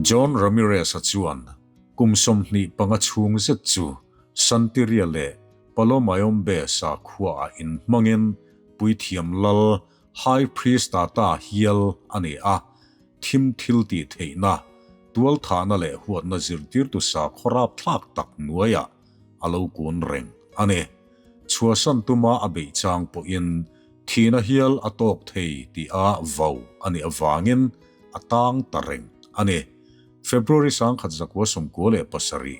John Ramirez-a chuan kum 25 chhung zet chu Santeria leh Palomayombe sakhuaah inhmangin puithiam lal High Priest ta hial a ni a, thim thil tih theihna, tualthahna leh huatna zirtirtu sakhaw rapthlak tak hnuaiah a lo kun reng a ni. Chhuahsan tuma a beih chang pawhin thihna hial a tawk thei tih a vau a nih avangin a tang ta reng a ni. February 1997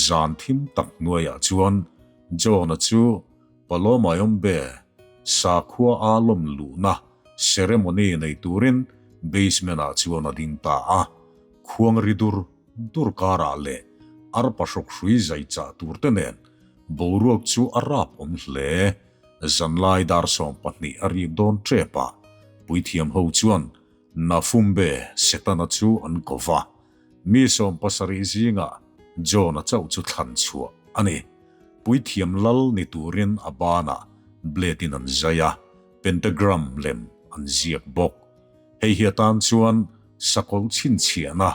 zan thim tak hnuaiah chuan John-a chu Palomayombe sakhua a lawm luhna ceremony nei turin basement-ah chuan a ding ta a. Khuang ri dur dur karah leh arpa hruk hrui zai chah tur te nen boruak chu a rap awm hle. Zanlai dar 12 a rik dawn tep a, puithiam ho chuan Nafumbe Setana chu an ko va. Mi 70 zingah John-a chauh chu thlan chhuah a ni. Puithiam lal ni turin a banah blade in an zai a, pentagram lem an ziak bawk. Hei hi atan chuan sakawlh chhinchhiahna,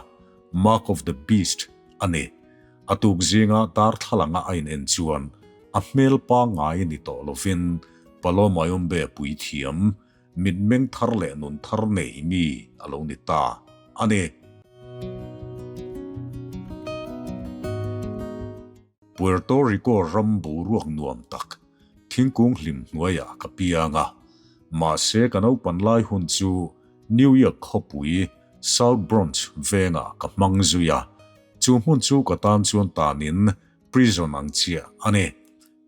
mark of the beast, a ni. A tuk zinga darthlalanga a inen chuan a hmel pangngai ni tawh lovin Palomayombe puithiam mitmeng thar leh nun thar nei mi a lo ni ta a ni. Puerto Rico ram boruak nuam tak thingkung hlim hnuaiah ka piang a, mahse ka naupan lai hun chu New York khawpui South Bronx vengah ka hmang zui a, chu hmun chu ka tan chuan tanin prison ang chiah a ni.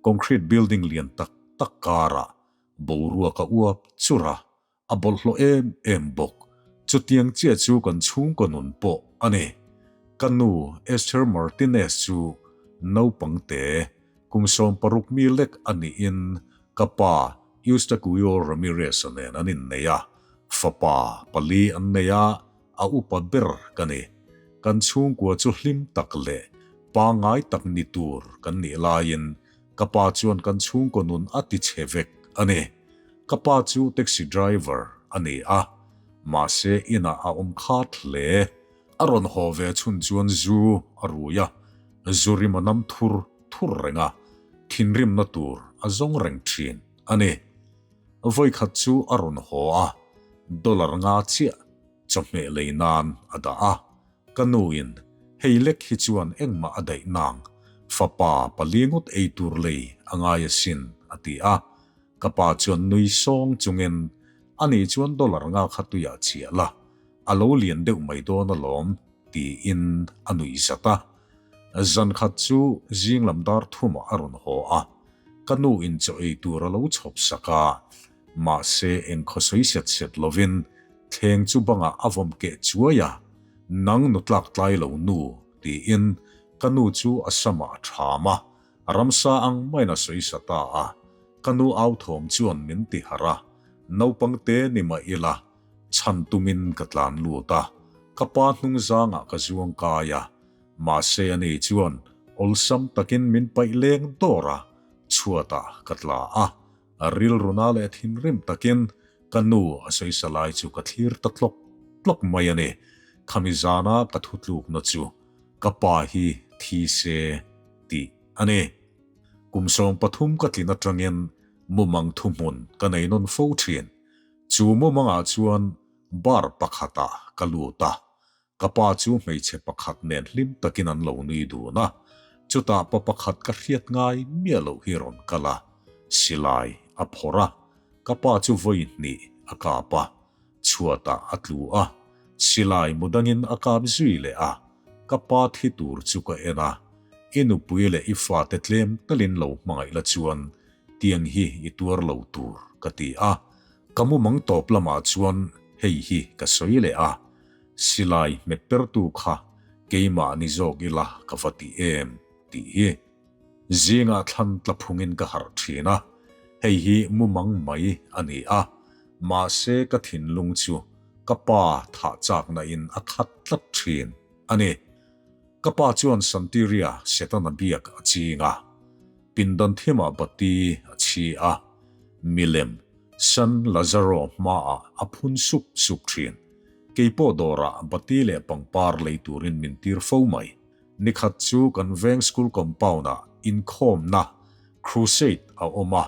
Concrete building lian tak tak karah boruak a uap chur a, a bawlhhlawh em em bawk. Chutiang chiah chu kan chhungkaw nun pawh a ni. Ka nu Esther Martinez chu naupang te, kum 60 mi lek a niin ka pa Eustaquio Ramirez-a nen an innei a, fapa pali an nei a, a upa ber ka ni. Kan chhungkua chu hlim tak leh pangngai tak ni tur kan nih laiin ka pa chuan kan chhungkaw nun a ti chhe vek a ni. Ka pa chu taxi driver a ni a, mahse inah a awm khat hle. A rawn haw ve chhun chuan zu a rui a, zu rim a nam thur thur reng a, thinrimna tur a zawng reng thin a ni. Vawikhat chu a rawn haw a, dollar nga chiah chawhmeh lei nan a dah a. Ka nuin, Hei lek hi chuan engmah a daih nang, fapa pali ngawt ei tur lei a ngai asin, a ti a. Ka pa chuan nui sawng chungin, Ani chuan dollar nga kha tuiah chhiah la, a lo lian deuh mai dawn alawm, tiin a nuih zat a. Zan khat chu zing lam dar thumah a rawn haw a, ka nu in chaw ei tur a lo chhawp sak a, mahse eng khaw sawi set set lovin thleng chu bangah a vawm keh chuai a, Nang nu tlak tlai lo nu, tiin ka nu chu a samah a ṭham a, ramsa ang maiin a sawi sa ta a, ka nu au thawm chuan min ti harh a, naupang te ni mah ila, chhan tumin ka tlan lut a, ka pa hnung zangah ka zuang kai a, mahse ani chuan awlsam takin min paih leng dawr a, chhuatah ka tla a, rilruna leh thinrim takin ka nu a sawisa lai chu ka thlir ta tlawk tlawk mai a ni. Khami zana ka thutlukna chu ka pa hi thi se tih a ni. Kum 13 ka tlin atangin mumang thuhmun ka nei nawn fo thin. Chu mumangah chuan bar pakhatah ka lut a, ka pa chu hmeichhe pakhat nen hlim takin an lo nui dun a, chutah pa pakhat ka hriat ngai miah loh hi rawn kal a, silai a phawrh a, ka pa chu vawi hnih a kap a, chhuatah a tlu a, silai mu dangin a kap zui leh a, ka pa thi tur chu ka en a, i nupui leh i fate tlem talin lo hmangaih la chuan tiang hi i tuar lo tur ka ti a, Ka mumang tawp lamah chuan hei hi ka sawi leh a, silai hmet pertu kha keimah ni zawk ila ka va ti em tih hi. Zingah thlan tla phungin ka harh thin a, hei hi mumang mai a ni a, mahse ka thinlung chu ka pa thah chakna in a khat tlat thin a ni. Ka pa chuan Santiria Setana biak a ching a, pindan thimah bati a chhi a, milem San Lazaro hmaah a phun sup sup thin. Keipawh dawrah bati leh pangpar lei turin min tir fo mai. Nikhat chu kan veng school compound-ah inkhawmna, crusade, a awm a,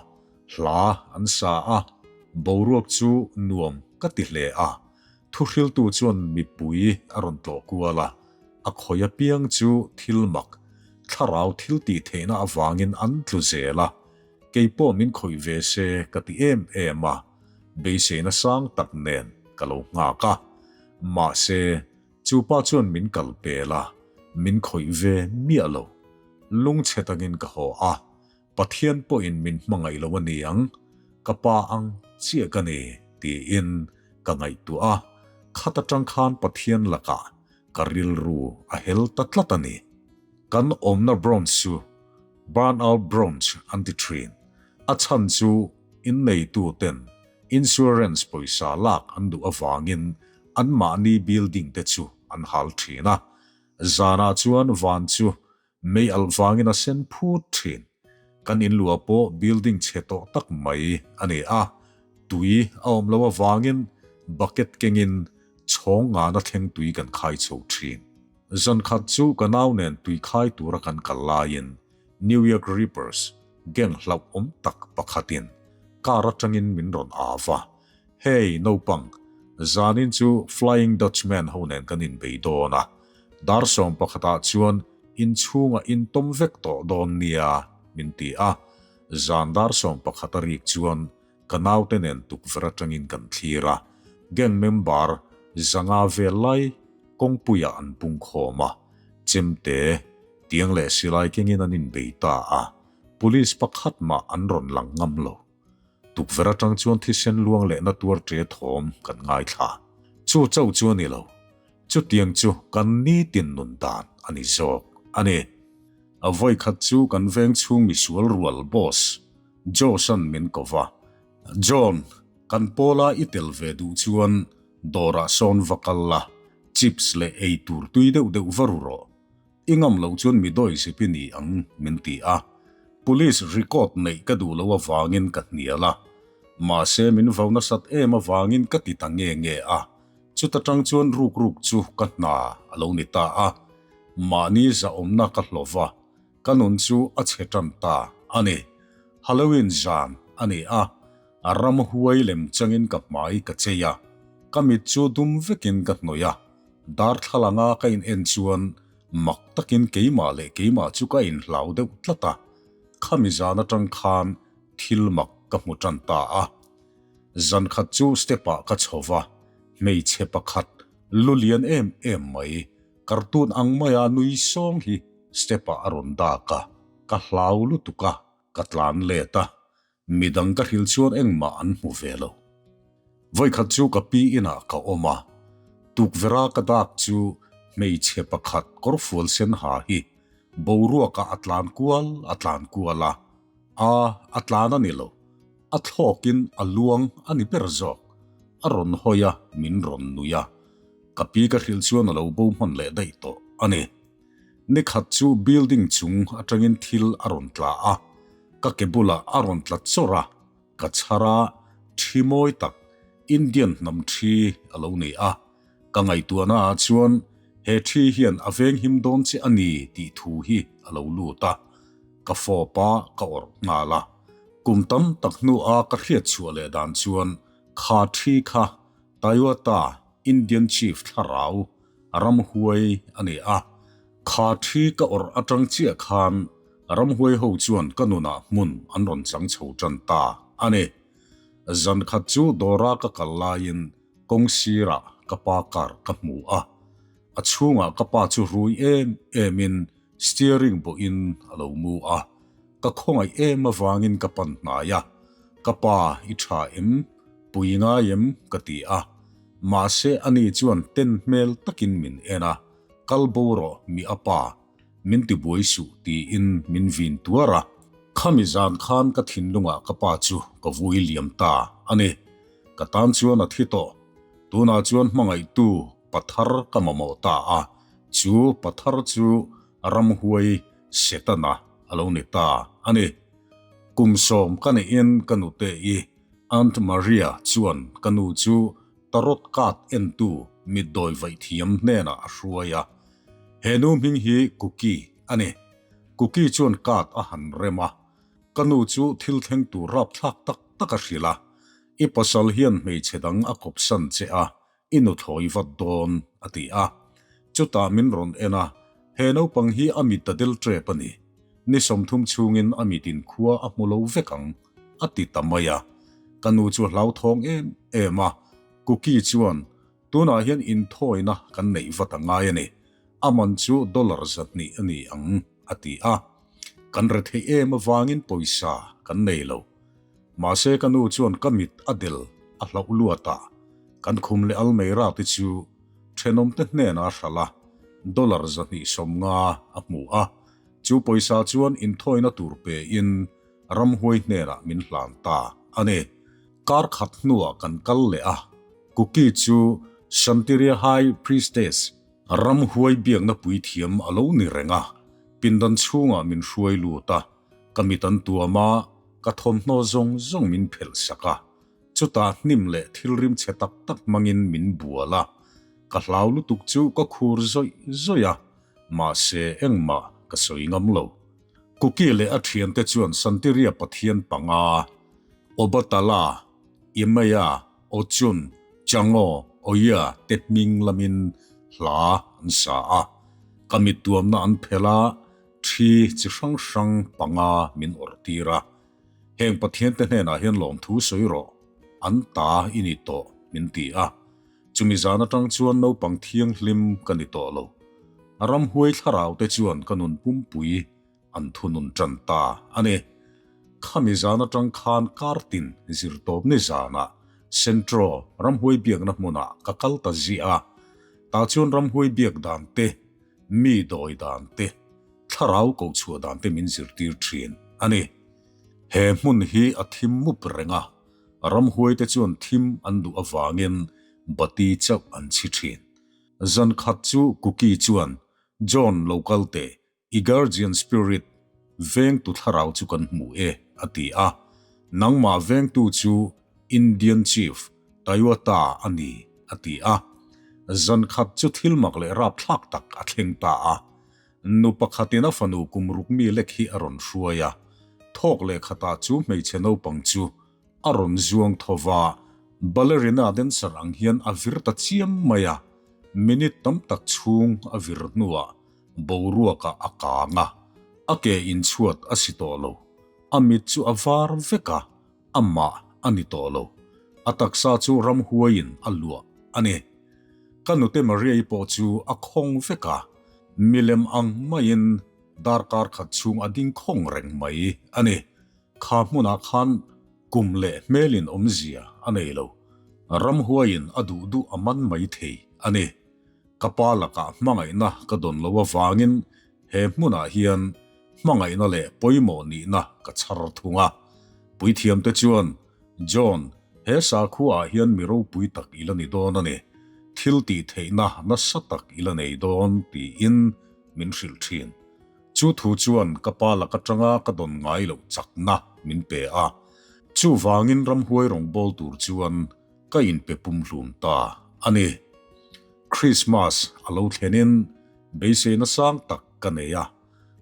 hla an sa a, boruak chu nuam ka ti hle a. Thuhriltu chuan mipui a rawn tlawh kual a, a khawi apiang chu thil mak, thlarau thil tih theihna avangin an tlu zel a, kei pawh min khawih ve se ka ti em em a, beiseina sang tak nen ka lo nghak a. Mahse, chu pa chuan min kal pel a, min khawih ve miah lo. Lungchhe takin ka haw a, Pathian pawhin min hmangaih lo a ni ang, ka pa ang chiah ka ni, tiin ka ngaihtuah a, khat atang khan Pathian lakah ka rilru a hel ta tlat a ni. Kan awmna Bronx chu Burn Out Bronx an ti thin. A chhan chu inneituten insurance pawisa lak an duh avangin anmahni building te chu an hal thin a. Zanah chuan van chu Mei alh vangin a sen phut thin. Kan inluah pawh building chhe tawh tak mai a ni a, tui a awm loh avangin bucket kengin chhawng ngana thleng tui kan khai chho thin. Zankhat chu ka nau nen tui khai tura kan kal laiin New York Rippers gang hlauhawm tak pakhatin car atangin min rawn au a, Hey naupang, zanin chu Flying Dutchman ho nen kan inbei dawn a, dar 11ah chuan inchhungah intawm vek tawh dawn nia min ti a, zan dar 11 a rik chuan ka naute nen tukverh atangin kan thlir a, gang member 500 vel lai kawngpuiah an pungkhawm a, chemte, tiang leh silai kengin an inbei ta a, police pakhat mah an rawn lang ngam lo. Tukverh atang chuan thisen luang leh na tuar ṭe thawm kan ngaithla. Chu chauh chu a ni lo. Chutiang chu kan nitin nun dan a ni zawk a ni. A vawikhat chu kan veng chhung misual rual boss Josh-a'n min ko va. John, kan pawla i tel ve duh chuan dawrah sawn va kal la, chips leh ei tur tui deuh deuh va ru rawh. I ngam loh chuan mi dawi zip i ni ang, min ti a. Police record neih ka duh loh avangin ka hnial a. Mahse min vau nasat em avangin ka ti ta nge nge a. Chuta tang chuan ruk ruk chu ka hna a lo ni ta a. Mahni zahawmna ka hlawh va, ka nun chu a chhe tan ta a ni. Halloween zan a ni a, a ram huai lem changin ka hmai ka chei a, ka mit chu dum vekin ka hnawih a. Darthlalanga ka in en chuan mak takin keimah leh keimah chu ka inhlau deuh tlat a, khami zan atang khan thil mak ka hmu tan ta a. Zan khat chu step ah ka chho va, hmeichhe pakhat lu lian em em mai, cartoon ang maia nui sawng hi step ah a rawn dak a, ka hlau lutuk a, ka tlan let a, Midang ka hril chuan engmah an hmu ve lo. Vawikhat chu ka pi inah ka awm a, tukverha ka dak chu hmeichhe pakhat kawrfual sen ha hi boruakah a tlan kual a tlan kual a, a a tlan a ni lo, a thlawkin a luang a ni ber zawk. A rawn hawi a, min rawn nui a. Ka pi ka hrilh chuan a lo bo hman leh daih tawh a ni. Nikhat chu building chung atangin thil a rawn tla a, ka ke bulah a rawn tla chawrh a, ka chhar a, thi mawi tak, Indian hnam thi a lo ni a, ka ngaihtuahna ah chuan he thi hian a venghim dawn che a ni tih thu hi a lo lut a, ka fawp a, ka awrh nghal a. Kum tam tak hnu a ka hriat chhuah leh dan chuan kha thi kha Toyota Indian Chief thlarau Ramhuai a ni a, kha thi ka awrh atang chiah khan ramhuai ho chuan ka nunah hmun an rawn chang chho tan ta a ni. Zan khat chu dawra ka kal laiin kawng sirah ka pa car ka hmu a, a chhungah ka pa chu rui em emin steering bawhin a lo mu a, ka khawngaih em avangin ka pan hnai a, Ka pa i tha em? Pui ngai em? ka ti a. Mahse ani chuan ten hmel takin min en a, Kal bo rawh mi a pa, min ti buai suh tiin min vin tuar a. Khami zan khan ka thinlungah ka pa chu ka vui liam ta a ni. Ka tan chuan a thi tawh. Tunah chuan hmangaihtu pathar ka mamawh ta a, chu pathar chu ramhuai Setana a lo ni ta a ni. Kum 10 ka neihin ka nute i Aunt Maria chuan ka nu chu Tarot card entu mitdawi vaih thiam hnenah a hruai a. He nu hming hi Cookie a ni. Cookie chuan card a han rem a. Ka nu chu thil thleng tur rapthlak tak tak a hrilh a. I pasal hian hmeichhe dang a kawpsan che a, i nuthlawi vat dawn, a ti a. Chutah min rawn en a, he naupang hi a mit a del tep a ni. Ni 30 chhungin a mitin khua a hmu lo vek ang, a ti ta mai a. Ka nu chu a hlauthawng em em a, Cookie chuan, Tunah hian inthawina kan neih vat a ngai a ni. A man chu dollar 200 a ni ang, a ti a. Kan retheih em avangin pawisa kan nei lo. Mahse ka nu chuan ka mit a del a hlauh luat a, kan khum leh Almeida te chu thenawmte hnenah a hralh a, dollar 250 a hmu a, chu pawisa chuan inthawina tur pe in ramhuai hnenah min hlan ta a ni. Kar khat hnuah kan kal leh a, Cookie chu Santeria High Priestess ramhuai biakna puithiam a lo ni reng a, pindan chhungah min hruai lut a, ka mit an tuam a, ka thawmhnaw zawng zawng min phelh sak a, chutah hnim leh thil rim chhe tak tak hmangin min bual a, ka hlau lutuk chu ka khur zawih zawih a, mahse engmah ka sawi ngam lo. Cookie leh a thiante chuan Santeria pathian panga, Obatala, Yemaya, Ochun, Chango, Oya te hming lamin hla an sa a, ka mittuamna an phelh a, Thi chi hrang hrang panga min awrh tir a, heng Pathiante hnenah hian lawmthu sawi rawh, an ta i ni tawh min ti a. Chumi zan atang chuan naupang thianghlim ka ni tawh lo. Ramhuai thlarau te chuan ka nun pumpui an thunun tan ta a ni. Khami zan atang khan kartin zirtawpni zanah Centro ramhuai biakna hmunah ka kal ta ziah a, tah chuan ramhuai biak dan te, Mi dawi dan te, thlarau ko chhuah dan te min zirtir thin a ni. He hmun hi a thim mup reng a, ramhuai te chuan thim an duh avangin bati chauh an chhi thin. Zan khat chu Cookie chuan, John lo kal teh, i guardian spirit, vengtu thlarau chu kan hmu e, a ti a. Nangmah vengtu chu Indian Chief Toyota a ni, a ti a. Zan khat chu thil mak leh rapthlak tak a thleng ta a. Nu pakhatin a fanu kum ruk mi lek hi a rawn hruai a. Thawk leh khatah chu hmeichhe naupang chu a rawn zuang tho va, ballerina dancer ang hian a vir ta chiam mai a. Minute tam tak chhung a vir hnuah boruakah a kang a, a ke inchhuat a si tawh lo. A mit chu a var vek a. Amah a ni tawh lo. A taksa chu ramhuaiin a luah a ni. Ka nute Maria-i pawh chu a khawng vek a, milem ang maiin darkar khat chhung a ding khawng reng mai a ni. Kha hmunah khan kum leh hmelin awmzia a nei lo. Ramhuaiin a duh duh a man mai thei a ni. Ka pa lakah hmangaihna ka dawn lo avangin he hmunah hian hmangaihna leh pawimawh nihna ka chhar thung a. Puithiamte chuan, John, he sakhuaah hian mi ropui tak i la ni dawn a ni. Thil tih theihna nasa tak i la nei dawn, tiin min hrilh thin. Chu thu chuan ka pa lak atanga ka dawn ngai loh chakna min pe a. Chuvangin ramhuai rawngbâwl tur chuan ka inpe pumhlum ta a ni. Krismas a lo thlenin beiseina sang tak ka nei a.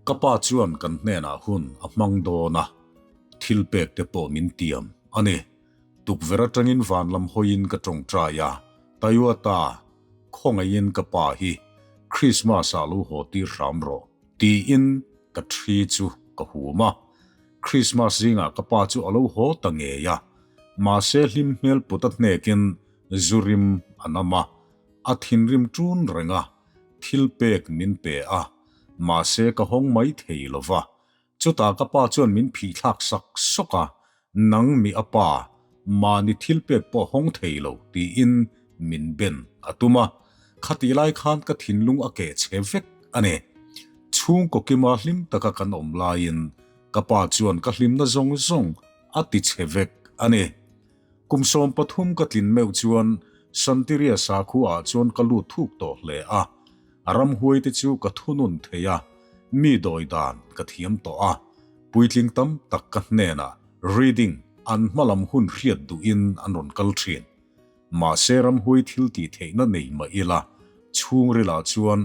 Ka pa chuan kan hnenah hun a hmang dawn a, thil pek te pawh min tiam a ni. Tukverh atangin van lam hawiin ka tawngtai a, Toyota, khawngaihin ka pa hi Christmas ah lo haw tir hram rawh, tiin ka thi chu ka hum a. Christmas zingah ka pa chu a lo haw ta ngei a, mahse hlim hmel put a hnekin zu rim a nam a, a thinrim ṭun reng a. Thil pek min pe a, mahse ka hawng mai thei lo va. Chutah ka pa chuan min phih thlak sak sawk a, Nang mi a pa, mahni thil pek pawh hawng thei lo, tiin min ben a tum a. Khatih lai khan ka thinlung a keh chhe vek a ni. Chhungkaw kima hlim taka kan awm laiin ka pa chuan ka hlimna zawng zawng a ti chhe vek a ni. Kum 13 ka tlin meuh chuan Santiria sakhua ah chuan ka lut thuk tawh hle a, a ramhuai te chu ka thunun thei a, mi dawi dan ka thiam tawh a, puitling tam tak ka hnenah reading an hmalam hun hriat duhin an rawn kal thin. Mahse ramhuai thil tih theihna nei mah ila, chhungrilah chuan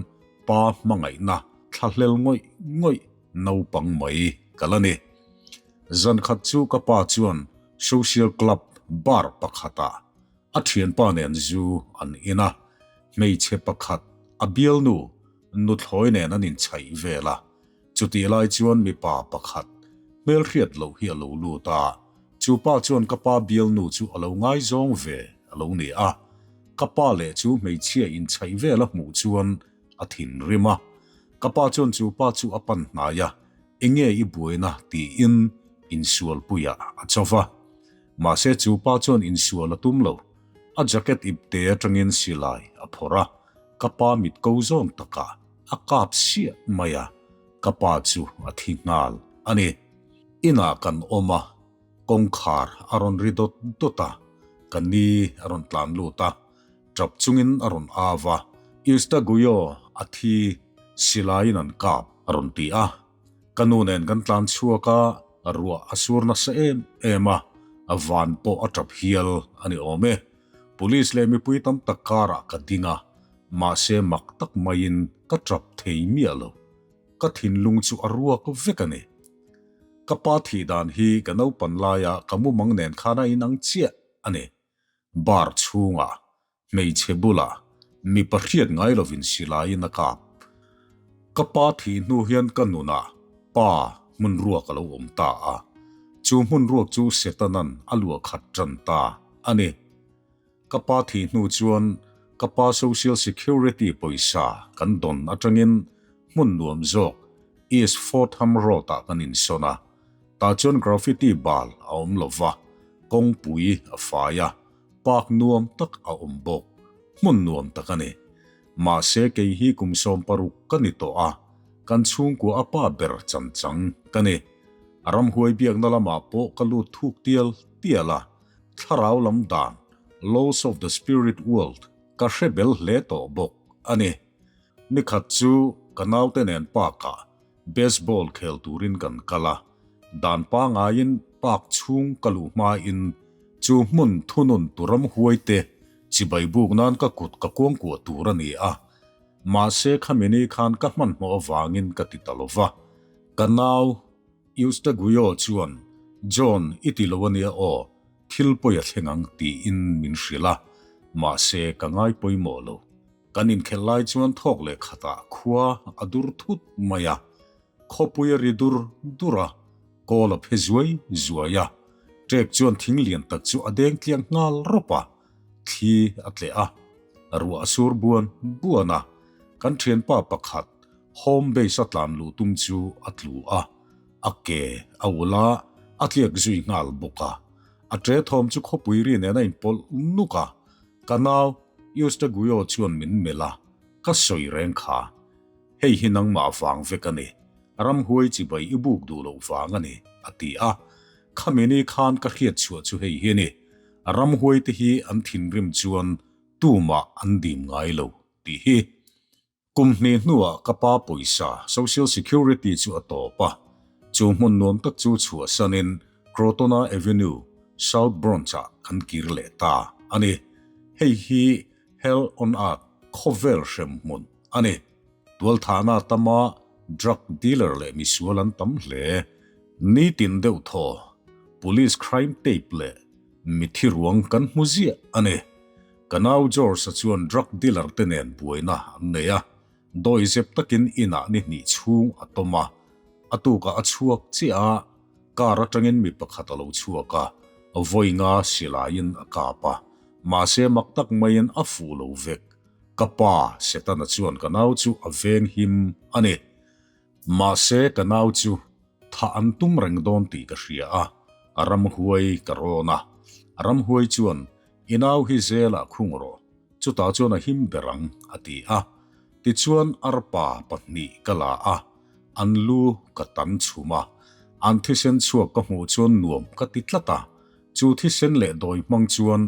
pa hmangaihna thlahlel ngawih ngawih naupang mai ka la ni. Zan khat chu ka pa chuan social club bar pakhatah a thianpa nen zu an in a, hmeichhe pakhat a bialnu nuthlawi nen an inchhaih vel a. Chutih lai chuan mipa pakhat hmelhriat loh hi a lo lut a, chu pa chuan ka pa bialnu chu a lo ngaizawng ve a lo ni a. Ka pa leh chu hmeichhia inchhaih vel a hmuh chuan a thinrim a. Ka pa chuan chu pa chu a pan hnai a, Enge i buaina? tiin insualpuiah a cho va. Mahse chu pa chuan insual a tum lo. A jacket ipte atangin silai a phawrh a, ka pa mit ko zawn takah a kap siah mai a, ka pa chu a thi nghal a ni. Inah kan awm a, kawngkhar a rawn ri dawt dawt a, ka ni a rawn tlan lut a, tap chungin a rawn av a, Eustaguio a thi silaiin an kap a rawn ti a. Ka nu nen kan tlan chhuak a, ruah a sur nasa em em a, van pawh a tap hial a ni awm e. Police leh mipui tam tak karah ka ding a, mahse mak tak maiin ka tap thei miah lo. Ka thinlung chu a ruak vek a ni. Ka pa thih dan hi ka naupan laia ka mumang nen khan a inang chiah a ni. Bar chhungah Hmeichhe bulah mipa hriat ngai lovin silaiin a kap. Ka pa thih hnu hian ka nunah pa hmun ruak a lo awm ta a, chu hmun ruak chu Setanan a luah khat tan ta a ni. Ka pa thih hnu chuan ka pa Social Security pawisa kan dawn atangin hmun nuam zawk East Fordham Road-ah kan insawn a, tah chuan graffiti bal a awm lova, kawngpui a fai a, Park nuam tak a awm bawk, hmun nuam tak a ni. Mahse kei hi kum 16 ka ni tawh a, kan chhungkua a pa ber chan chang ka ni. Ramhuai biakna lamah pawh ka lut thuk tial tial a, thlarau lam dan, laws of the spirit world, ka hre bel hle tawh bawk a ni. Nikhat chu ka naute nen park-ah Baseball khel turin kan kal a, dan pangaiin park chhung ka luh hmain chu hmun thunun tu ramhuaite chibai buk nan ka kut ka kuangkuah tur a ni a. Mahse khami ni khan ka hmanhmawh avangin ka ti ta lo va. Ka nau Eustaguio chuan, John i ti lo ania aw, thil pawi a thleng ang tiin min hrilh a, mahse ka ngai pawimawh lo. Kan inkhelh lai chuan thawk leh khatah khua a dur thut mai a, khawpui a ri dur dur a, kawl a phe zuai zuai a, ṭek chuan thing lian tak chu a deng tliang nghal rawp a, thli a tleh a, ruah a sur buan buan a, kan ṭhianpa pakhat home base a tlan luh tum chu a tlu a, a ke a ulh a, a tliak zui nghal bawk a, a ṭe thawm chu khawpui ri nen a inpawlh nuk a, Ka nau, Eustaguio chuan min melh a, ka sawi reng kha. Hei hi nangmah vang vek a ni. Ramhuai chibai i buk duh loh vang a ni, a ti a. Khami ni khan ka hriat chhuah chu hei hi a ni. Ramhuai te hi an thinrim chuan tumah an dim ngai lo, tih hi. Kum hnih hnuah ka pa pawisa, Social Security, chu a tawp a, chu hmun nuam tak chu chhuahsanin Crotona Avenue, South Bronx-ah kan kir leh ta a ni. Hei hi Hell on Earth, khawvel hrem hmun, a ni. Tualthahna tama drug dealer leh misual an tam hle. Nitin deuh thaw, police crime tape leh mithi ruang kan hmu ziah a ni. Ka nau George-a chuan drug dealer te nen buaina an nei a, dawi zep takin inah ni hnih chhung a tawm a, a tukah a chhuak chiah a, car atangin mi pakhat a lo chhuak a, vawi nga silaiin a kap a, mahse mak tak maiin a fuh lo vek. Ka pa, Setana chuan ka nau chu a veng him a ni. Mahse ka nau chu thah an tum reng dawn tih ka hria a, ramhuai ka rawn a, ramhuai chuan I nau hi zelah khung rawh, chutah chuan a him ber ang, a ti a. Tichuan arpa pahnih ka la a, an lu ka tan chhum a. An thisen chhuak ka hmuh chuan nuam ka ti tlat a. Chu thisen leh dawi hmang chuan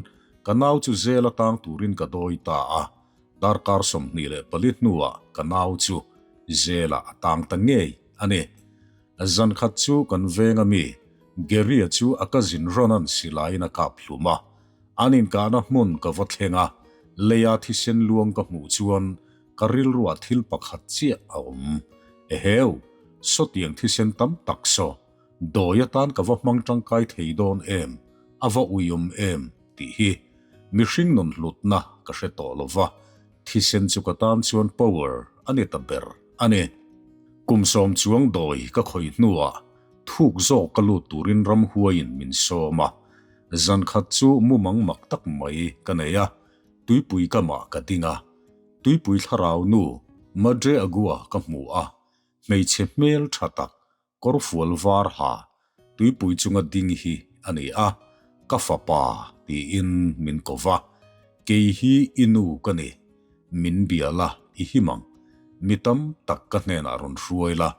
ka nau chu zel atang turin ka dawi ta a. Darkar 24 hnuah ka nau chu zelah a tang ta ngei a ni. Zan khat chu kan veng a mi, Gary-a chu a cousin Ron-a'n silaiin a kap hlum a. An inkahna hmun ka va thleng a, leia thisen luang ka hmuh chuan ka rilruah thil pakhat chiah a awm. Eheu! Sawtiang thisen tam tak saw, dawi atan ka va hmang tangkai thei dawn em, a va uiawm em tih hi mihring nun hlutna ka hre tawh lo va, thisen chu ka tan chuan power a ni ta ber a ni. Kum sawm chuang dawi ka khawih hnuah thuk zawk ka lut turin ramhuaiin min sawm a, zan khat chu mumang mak tak mai ka nei a, tuipui kamah ka ding a, tuipui thlarau nu Madre Agua ka hmu a, hmeichhe hmel tha tak kawrfual var ha tuipui chunga ding hi a ni a, ka fapa tiin min ko va, kei hi i nu ka ni, min bia la i him ang, mi tam tak ka hnenah rawn hruai la,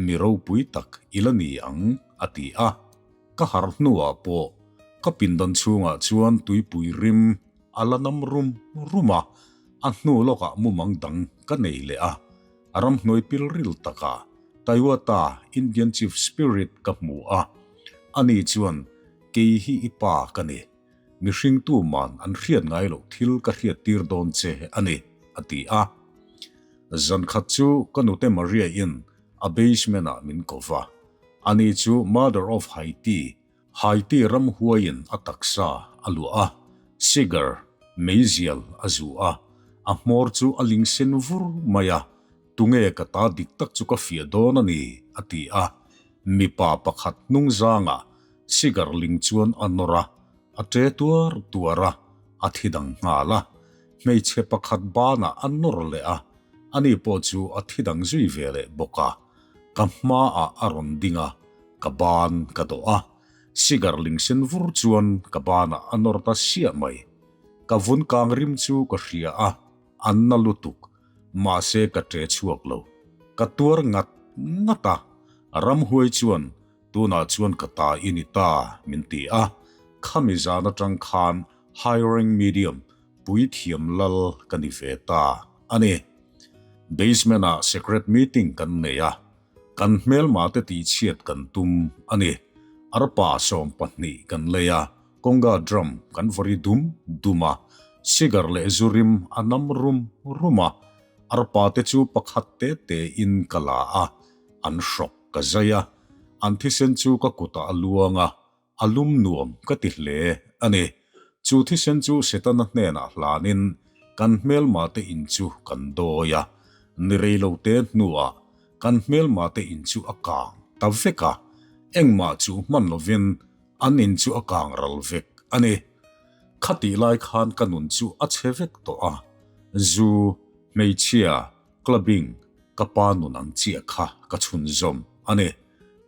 mi ropui tak i la ni ang a ti a. Ka harh hnuah pawh ka pindan chhungah chuan tuipui rim a la nam rum rum a, a hnu lawkah mumang dang ka nei leh a, ramhnuai pilril takah Taiwata Indian Chief Spirit ka hmu a, ani chuan kei hi i pa ka ni, mihring tuman an hriat ngai loh thil ka hriattir dawn che a ni, a ti a. Zan khat chu ka nute Maria-in a basement-ah min ko va, ani chu Mother of Haiti, Haiti ramhuaiin a taksa a luah a, cigar, meizial a zu a, a hmawr chu a ling sen vur mai a, Tunge ka ta dik tak chu ka fiah dawn a ni, a ti a. Mipa pakhat hnung zangah cigar ling chuan a nawr a, a ṭe tuar tuar a, a thi dang nghal a. Hmeichhe pakhat banah a nawr leh a, ani pawh chu a thi dang zui ve leh bawk a. Ka hmaah a rawn ding a, ka ban ka dawh a. Cigar ling sen vur chuan ka banah a nawr ta siah mai. Ka vun kang rim chu ka hria a. An na lutuk, mahse ka ṭe chhuak lo. Ka tuar ngat ngat a, ramhuai chuan tunah chuan ka ta i ni ta min ti a, khami zan aṭang khan hiring medium puithiam lal ka ni ve ta a ni. Basement ah secret meeting kan nei a, kan hmelma te tihchhiat kan tum a ni. Arpa 12 kan lei a, Conga drum kan vawri dum dum a, cigar leh zu rim a nam rum rum a, arpa te chu pakhat te te in ka la a, an hrawk ka zai a, an thisen chu ka kutah a luang a, a lum nuam ka ti hle a ni. Chu thisen chu Setana hnenah hlanin kan hmelma te in chu kan dawi a, ni rei lo te hnuah kan hmelma te in chu a kang ta vek a, engmah chu hman lovin An in chu a kang ral vek a ni. Khatih lai khan ka nun chu a chhe vek tawh a, zu, hmeichhia, clubbing, ka pa nun ang chiah kha ka chhunzawm a ni.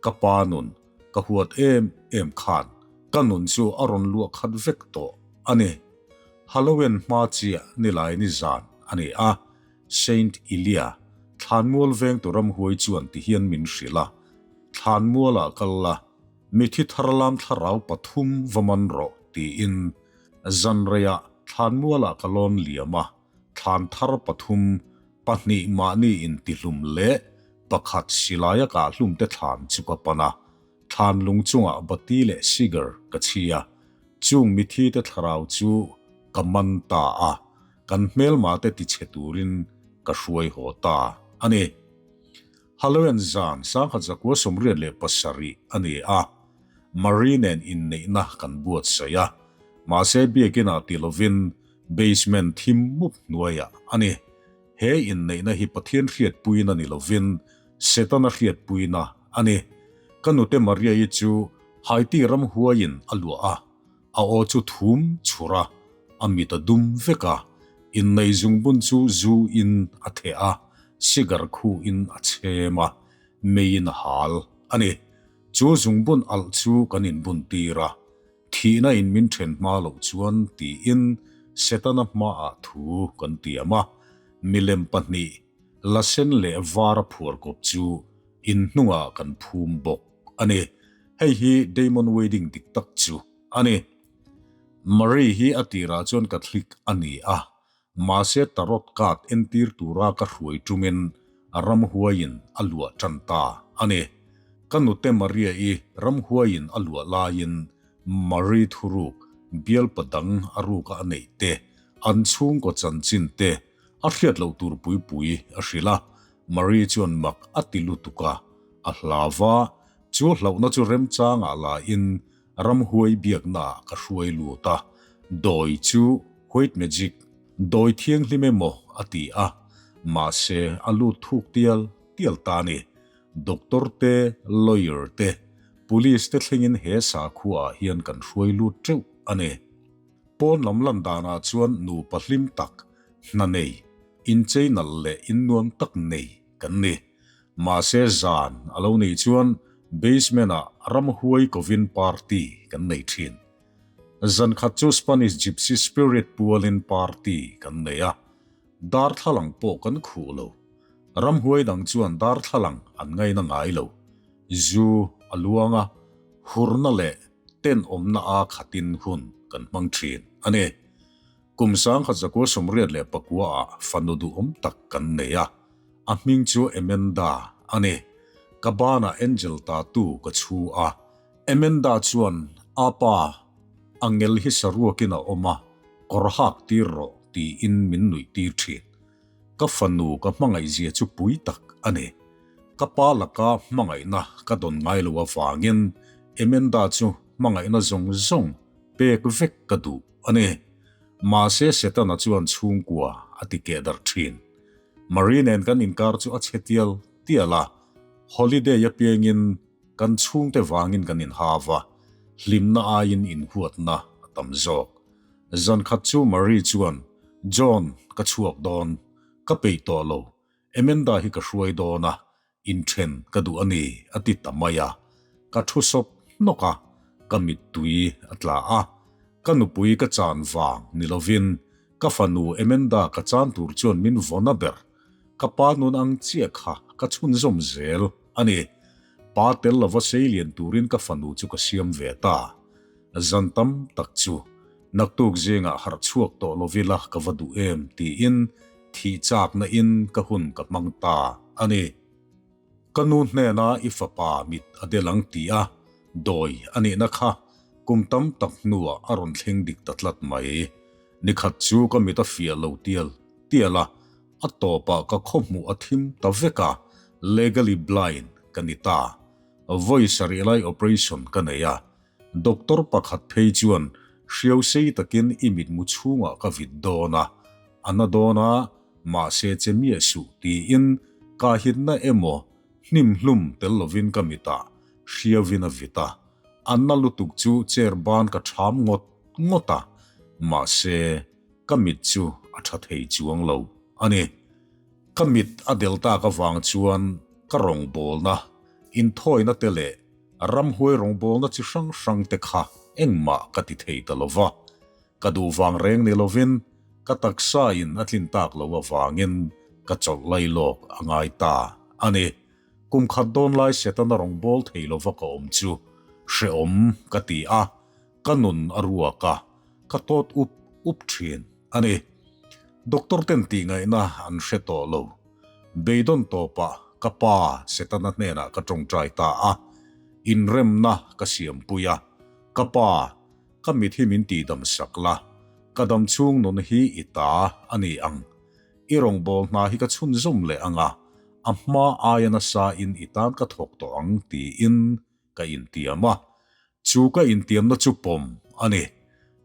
Ka pa nun ka huat em em khan ka nun chu a rawn luah khat vek tawh a ni. Halloween hma chiah nilai ni zan a ni a, Saint Ilia, Thlanmual vengtu ramhuai chuan tihian min hrilh a, Thlanmualah kal la, Mithi thar lam thlarau pathum va man rawh tiin zanreiah thlanmualah ka lawn liam a, thlan thar pathum, pahnih mahni intihlum leh pakhat silaia kahhlumte thlan chu ka pan a, thlan lung chungah bati leh cigar ka chhi a, chung mithite thlarau chu ka man ta a, kan hmelmate tichhe turin ka hruai haw ta a ni. Halloween zan 1987 a ni a, Marie nen inneihna kan buatsaih a, mahse biakinah ti lovin basement thim mup hnuaiah a ni. He inneihna hi Pathian hriatpuina ni lovin Setana hriatpuina a ni. Ka nute Maria-i chu Haiti ramhuaiin a luah a, A aw chu thum chhur a, a mit a dum vek a, innei zungbun chu zu in a theh a, cigar khu in a chhem a, mei in a hal a ni. Chu zungbun alh chu kan inbun tir a, thihna in min then hma loh chuan tiin Setana hmaah thu kan tiam a, milem pahnih, la sen leh var a phuar kawp chu inhnungah kan phum bawk a ni. Hei hi Damon wedding dik tak chu a ni. Marie hi a tirah chuan Catholic a ni a, mahse tarot card entir tura ka hruai ṭumin ramhuaiin a luah ṭan ta a ni. Ka nute Maria-i ramhuaiin a luah laiin Marie thuruk bialpa dang a ruka a neih te, an chhungkaw chanchin te a hriat loh tur pui pui a hrilh a. Marie chuan mak a ti lutuk a, a hlau va, chu hlauhna chu remchangah la in ramhuai biaknaah ka hruai lut a, dawi chu white magic, dawi thianghlim emaw a ti a, mahse a lut thuk tial tial ta a ni. Doctor te, lawyer te, police te thlengin he sakhuaah hian kan hruai lut teuh a ni. Pawn lam lan danah chuan nupa hlim tak, hna nei, inchei nalh leh innuam tak nei kan ni. Mahse zan a lo nih chuan basement ah ramhuai kovin party kan nei thin. Zan khat chu Spanish Gypsy Spirit pualin party kan nei a, darthlalang pawh kan khuh lo. Ramhuai dang chuan darthlalang an ngaina ngai lo. Zu a luang a, hurna leh tenawmna a khatin hun kan hmang thin a ni. Kum 1989 ah fanu duhawm tak kan nei a, a hming chu Amanda a ni. Ka banah Angel tattoo ka chhu a, Amanda chuan, Apa, angel hi saruakin a awm a, kawr hak tir rawh tiin min nuih tir thin. Ka fanu ka hmangaihzia chu pui tak a ni. Ka pa laka hmangaihna ka dawn ngai lo avangin Amanda chu hmangaihna zawng zawng pek vek ka duh a ni. Mahse Setana chuan chhungkua a ti keh darh thin. Marie nen kan inkar chu a chhe tial tial a, holiday apiangin kan chhungte vangin kan inhau a, hlimna aiin inhuatna a tam zawk. Zankhat chu Marie chuan, John, ka chhuak dawn. Ka peih tawh lo. Amanda hi ka hruai dawn a, inthen ka duh a ni, a ti ta mai a. Ka thu sawp hnawk a, ka mittui a tla a. Ka nupui ka chan vang ni lovin ka fanu Amanda ka chan tur chuan min vawn a ber. Ka pa nun ang chiah kha ka chhunzawm zel a ni. Pa tel lova seilian turin ka fanu chu ka siam ve ta. Zan tam tak chu naktuk zingah harh chhuak tawh lovila ka va duh em tiin thih chakna in ka hun ka hmang ta a ni. Ka nu hnena i fapa mit a del ang ti a, dawi a nihna kha kum tam tak hnuah a rawn thleng dik ta tlat mai. Nikhat chu ka mit a fiah lo tial tial a, a tawpah ka khawhmuh a thim ta vek a, legally blind ka ni ta. Vawi sarih lai operation ka nei a, Doctor pakhat phei chuan hriau sei takin i mitmu chhungah ka vit dawn a, a na dawn a, mahse che miah suh tiin kahitna emaw hnim hlum tel lovin ka mitah hriauin a vit a, a na lutuk chu chair ban ka ṭham ngawt ngawt a, mahse ka mit chu a ṭha thei chuang lo a ni. Ka mit a del tak avang chuan ka rawngbawlna, inthawina te leh Ramhuai rawngbawlna chi hrang hrang te kha engmah ka ti thei ta lo va, ka duh vang reng ni lovin ka taksa in a tlin tak lo avangin ka chawlh lai lawk a ngai ta a ni. Kum khat dawn lai Setana rawngbâwl thei lova ka awm chu hrehawm ka ti a, ka nun a ruak a, ka tawt up up thin a ni. Doctor ten tihngaihna an hre tawh lo. Beidawn tawpah ka pa Setana hnenah ka tawngtai ta a, inremna ka siampui a, Ka pa, ka mit hi min tihdam sak la, ka dam chhung nun hi i ta a ni ang. I rawngbâwl hna hi ka chhunzawm leh ang a, a hma aia nasa in i tan ka thawk tawh ang tiin ka intiam a, Chu ka intiamna chu pawm a ni.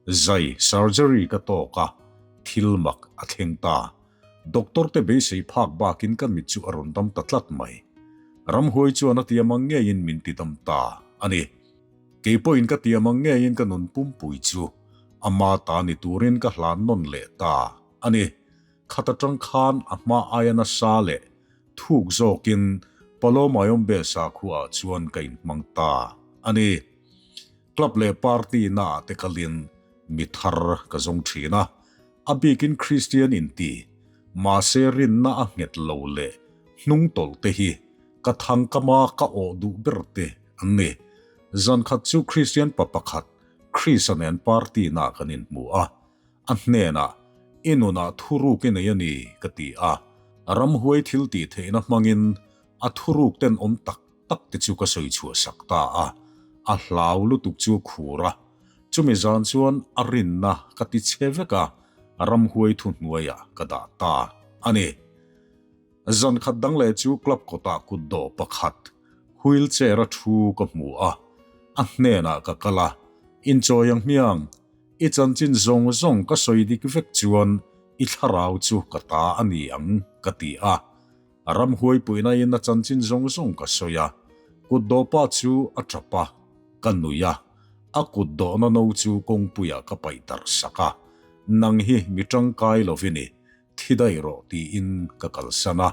Zai surgery ka tawk a, thil mak a thleng ta. Doctor te beisei phak bakin ka mit chu a rawn dam ta tlat mai. Ramhuai chuan a tiam ang ngeiin min ti dam ta a ni. Kei pawhin ka tiam ang ngeiin ka nun pumpui chu ama ta ni turin ka hlan nawn leh ta a ni. Khat atang khan a hma aia nasa leh Thuk zawkin Palo Mayombe sakhuaah chuan ka inhmang ta a ni. Club leh party naah te kalin mi thar ka zawng thin a, a bikin Kristian inti, mahse rinna a nghet lo leh hnung tawlh te hi ka thangkama ka awh duh ber te an ni. Zankhat chu Kristian pa pakhat Chris-a nen party naah kan inhmu a, A hnenah, I nunah thuruk i nei a ni, ka ti a. Ramhuai thil tih theihna hmangin a thuruk tenawm tak tak te chu ka sawi chhuah sak ta a. A hlau lutuk chu a khur a. Chumi zan chuan a rinna ka ti che vek a, ramhuai thuhnuaiah ka dah ta a ni. Zan khat dang leh chu club kawtah kutdawh pakhat wheelchair a thu ka hmu a, a hnenah ka kal a, Inchawi ang hmiang, i chanchin zawng zawng ka sawi dik vek chuan i thlarau chu ka ta a ni ang ka ti a. Ramhuai puihna in a chanchin zawng zawng ka sawi a, kutdawh pa chu a tap a, ka nui a, a kutdawhna no chu kawngpuiah ka paih darh sak a, Nang hi mi tangkai lovin i thi daih rawh tiin ka kalsan a,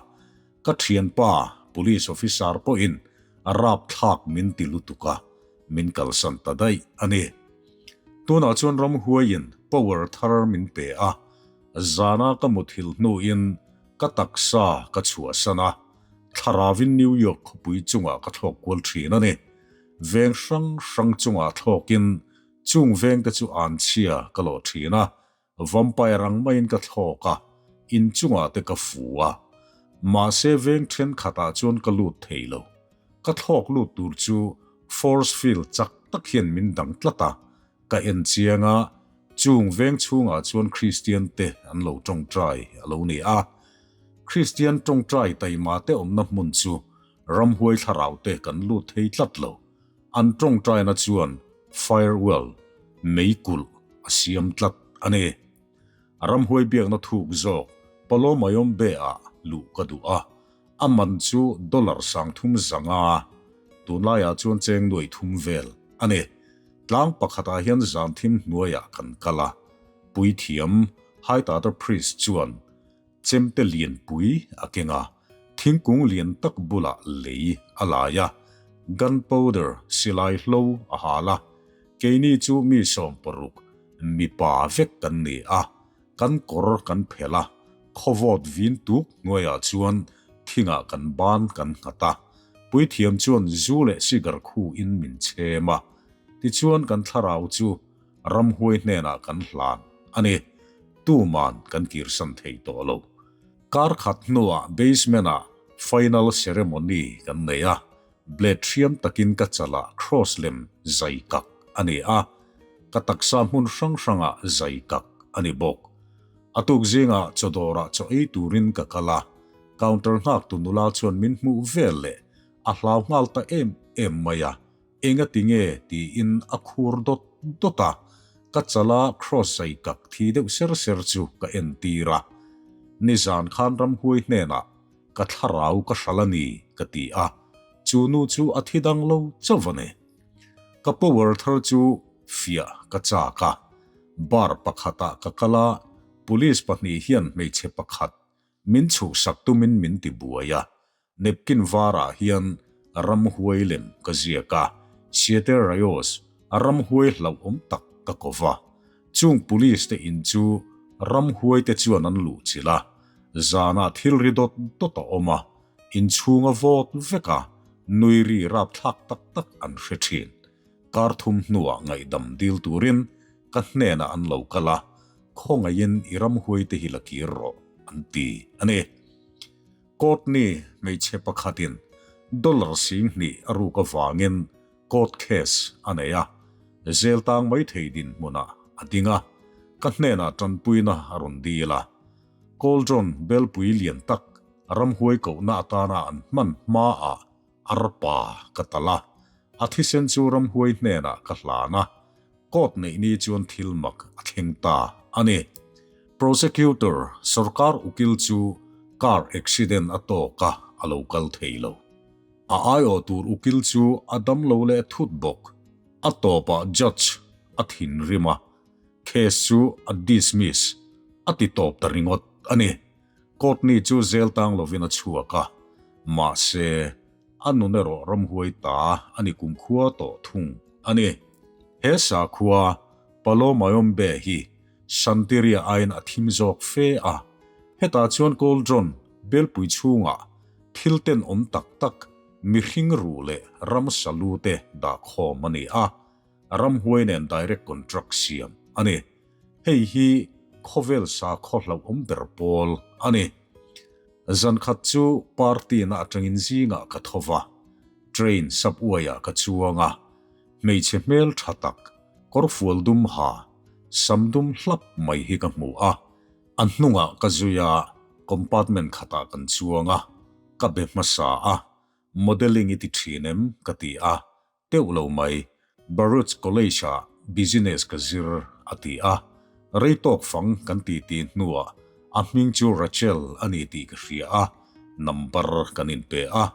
ka thianpa police officer pawhin a rapthlak min ti lutuk a, min kalsan ta daih a ni. Tunah chuan ramhuaiin power thar min pe a, zana ka muthilh hnuin ka taksa ka chhuahsan a, thlaravin New York khawpui chungah ka thlawk kual thin a ni. Veng hrang hrang chungah thlawkin chung vengte chu anchhia ka lawh thin a, Vampire ang maiin ka thlawk a, in chungah te ka fu a. Mahse veng thenkhatah chuan ka lut thei lo. Ka thlawk lut tur chu force field chak tak hian min dang tlat a, ka en chiang a, chung veng chhungah chuan Kristian te an lo tawngtai a lo ni a. Kristian tawngtai taima te awmna hmun chu ramhuai thlarau te kan lut thei tlat lo. An tawngtaina chuan firewall, meikulh, a siam tlat a ni. Ramhuai biakna thuk zawk Palo Mayombe-ah luh ka duh a, a man chu dollar 350, tunlaiah chuan cheng nuai thum vel a ni. Tlang pakhatah hian zan thim hnuaiah kan kal a, puithiam Haitata Priest chuan Chemte lianpui a keng a, thingkung lian tak bulah lei a lai a, gunpowder silai hlo a hal a. Keini chu mi 60 mipa vek kan ni a, kan kawr kan phelh a, khawvawt vin tuk hnuaiah chuan thingah kan ban kan nghat a, puithiam chuan zu leh cigar khuin min chhem a, tichuan kan thlarau chu ramhuai hnenah kan hlan a ni. Tuman kan kirsan thei tawh lo. Kar khat hnuah basement-ah final ceremony kan nei a, blade hriam takin ka chalah cross lem zai kak a ni a, ka taksa hmun hrang hrangah zai kak a ni bawk. A tuk zingah chaw dawrah chaw ei turin ka kal a, counter nghaktu nula chuan min hmuh vel leh a hlau nghal ta em em mai a, Enga ti nge tiin a khur dawt dawt a, ka chala cross zai kak thi deuh ser ser chu ka entir a. Nizan khan ramhuai hnenah ka thlarau ka hral a ni ka ti a, chu nu chu a thi dang lo chauh a ni. Ka power thar chu fiah ka chak a, bar pakhatah ka kal a, police pahnih hian hmeichhe pakhat min chhuhsak tumin min ti buai a, Napkin varah hian ramhuai lem ka ziak a, Siete Rayos, ramhuai hlauhawm tak ka ko va. Chung police te in chu ramhuai te chuan an luh chilh a, zanah thil ri dawt dawt a awm a, inchhung a vawt vek a, nui ri rapthlak tak tak an hre thin. Kar thum hnuah ngaihdam dil turin ka hnenah an lo kal a, khawngaihin i ramhuai te hi la kir rawh an ti a ni. Courtney hmeichhe pakhatin dollar 2000 a ruk avangin court case a nei a, zel tang mai thei dinhmunah a ding a, ka hnenah tanpuina a rawn dil a. Cauldron belpui lian tak ramhuai kohna atana an hman hmaah arpa ka talh a, a thisen chu ramhuai hnenah ka hlan a, court neih ni chuan thil mak a thleng ta a ni. Prosecutor, sorkar ukil chu car accident a tawk a, a lo kal thei lo. A aiawh tur ukil chu a dam lo leh thut bawk. A tawpah judge a thinrim a, case chu a dismiss, a ti tawp ta ringawt a ni. Courtney chu zel tang lovin a chhuak a, mahse, a nun erawh ramhuai ta a ni kumkhua tawh thung a ni. He sakhua, Palo Mayombe hi Santeria aiin a thim zawk fe a, hetah chuan Cauldron belpui chhungah thil tenawm tak tak mihring ruh leh ramsa lu te dah khawm a ni a, ramhuai nen direct contract siam a ni. Hei hi khawvel sakhaw hlauhawm ber pawl a ni. Zankhat chu party na atangin zingah ka tho va, train subway ah ka chuang a, hmeichhe hmel tha tak, Kawrfual dum ha, sam dum hlap mai hi ka hmu a. A hnungah ka zui a, compartment khatah kan chuang a, ka be hmasa a, modelling i ti thin em? ka ti a, teuh lo mai, Baruch College ah business ka zir a ti a, rei tawk fang kan ti ti hnuah a hming chu Rachel a ni tih ka hria a, number kan inpe a,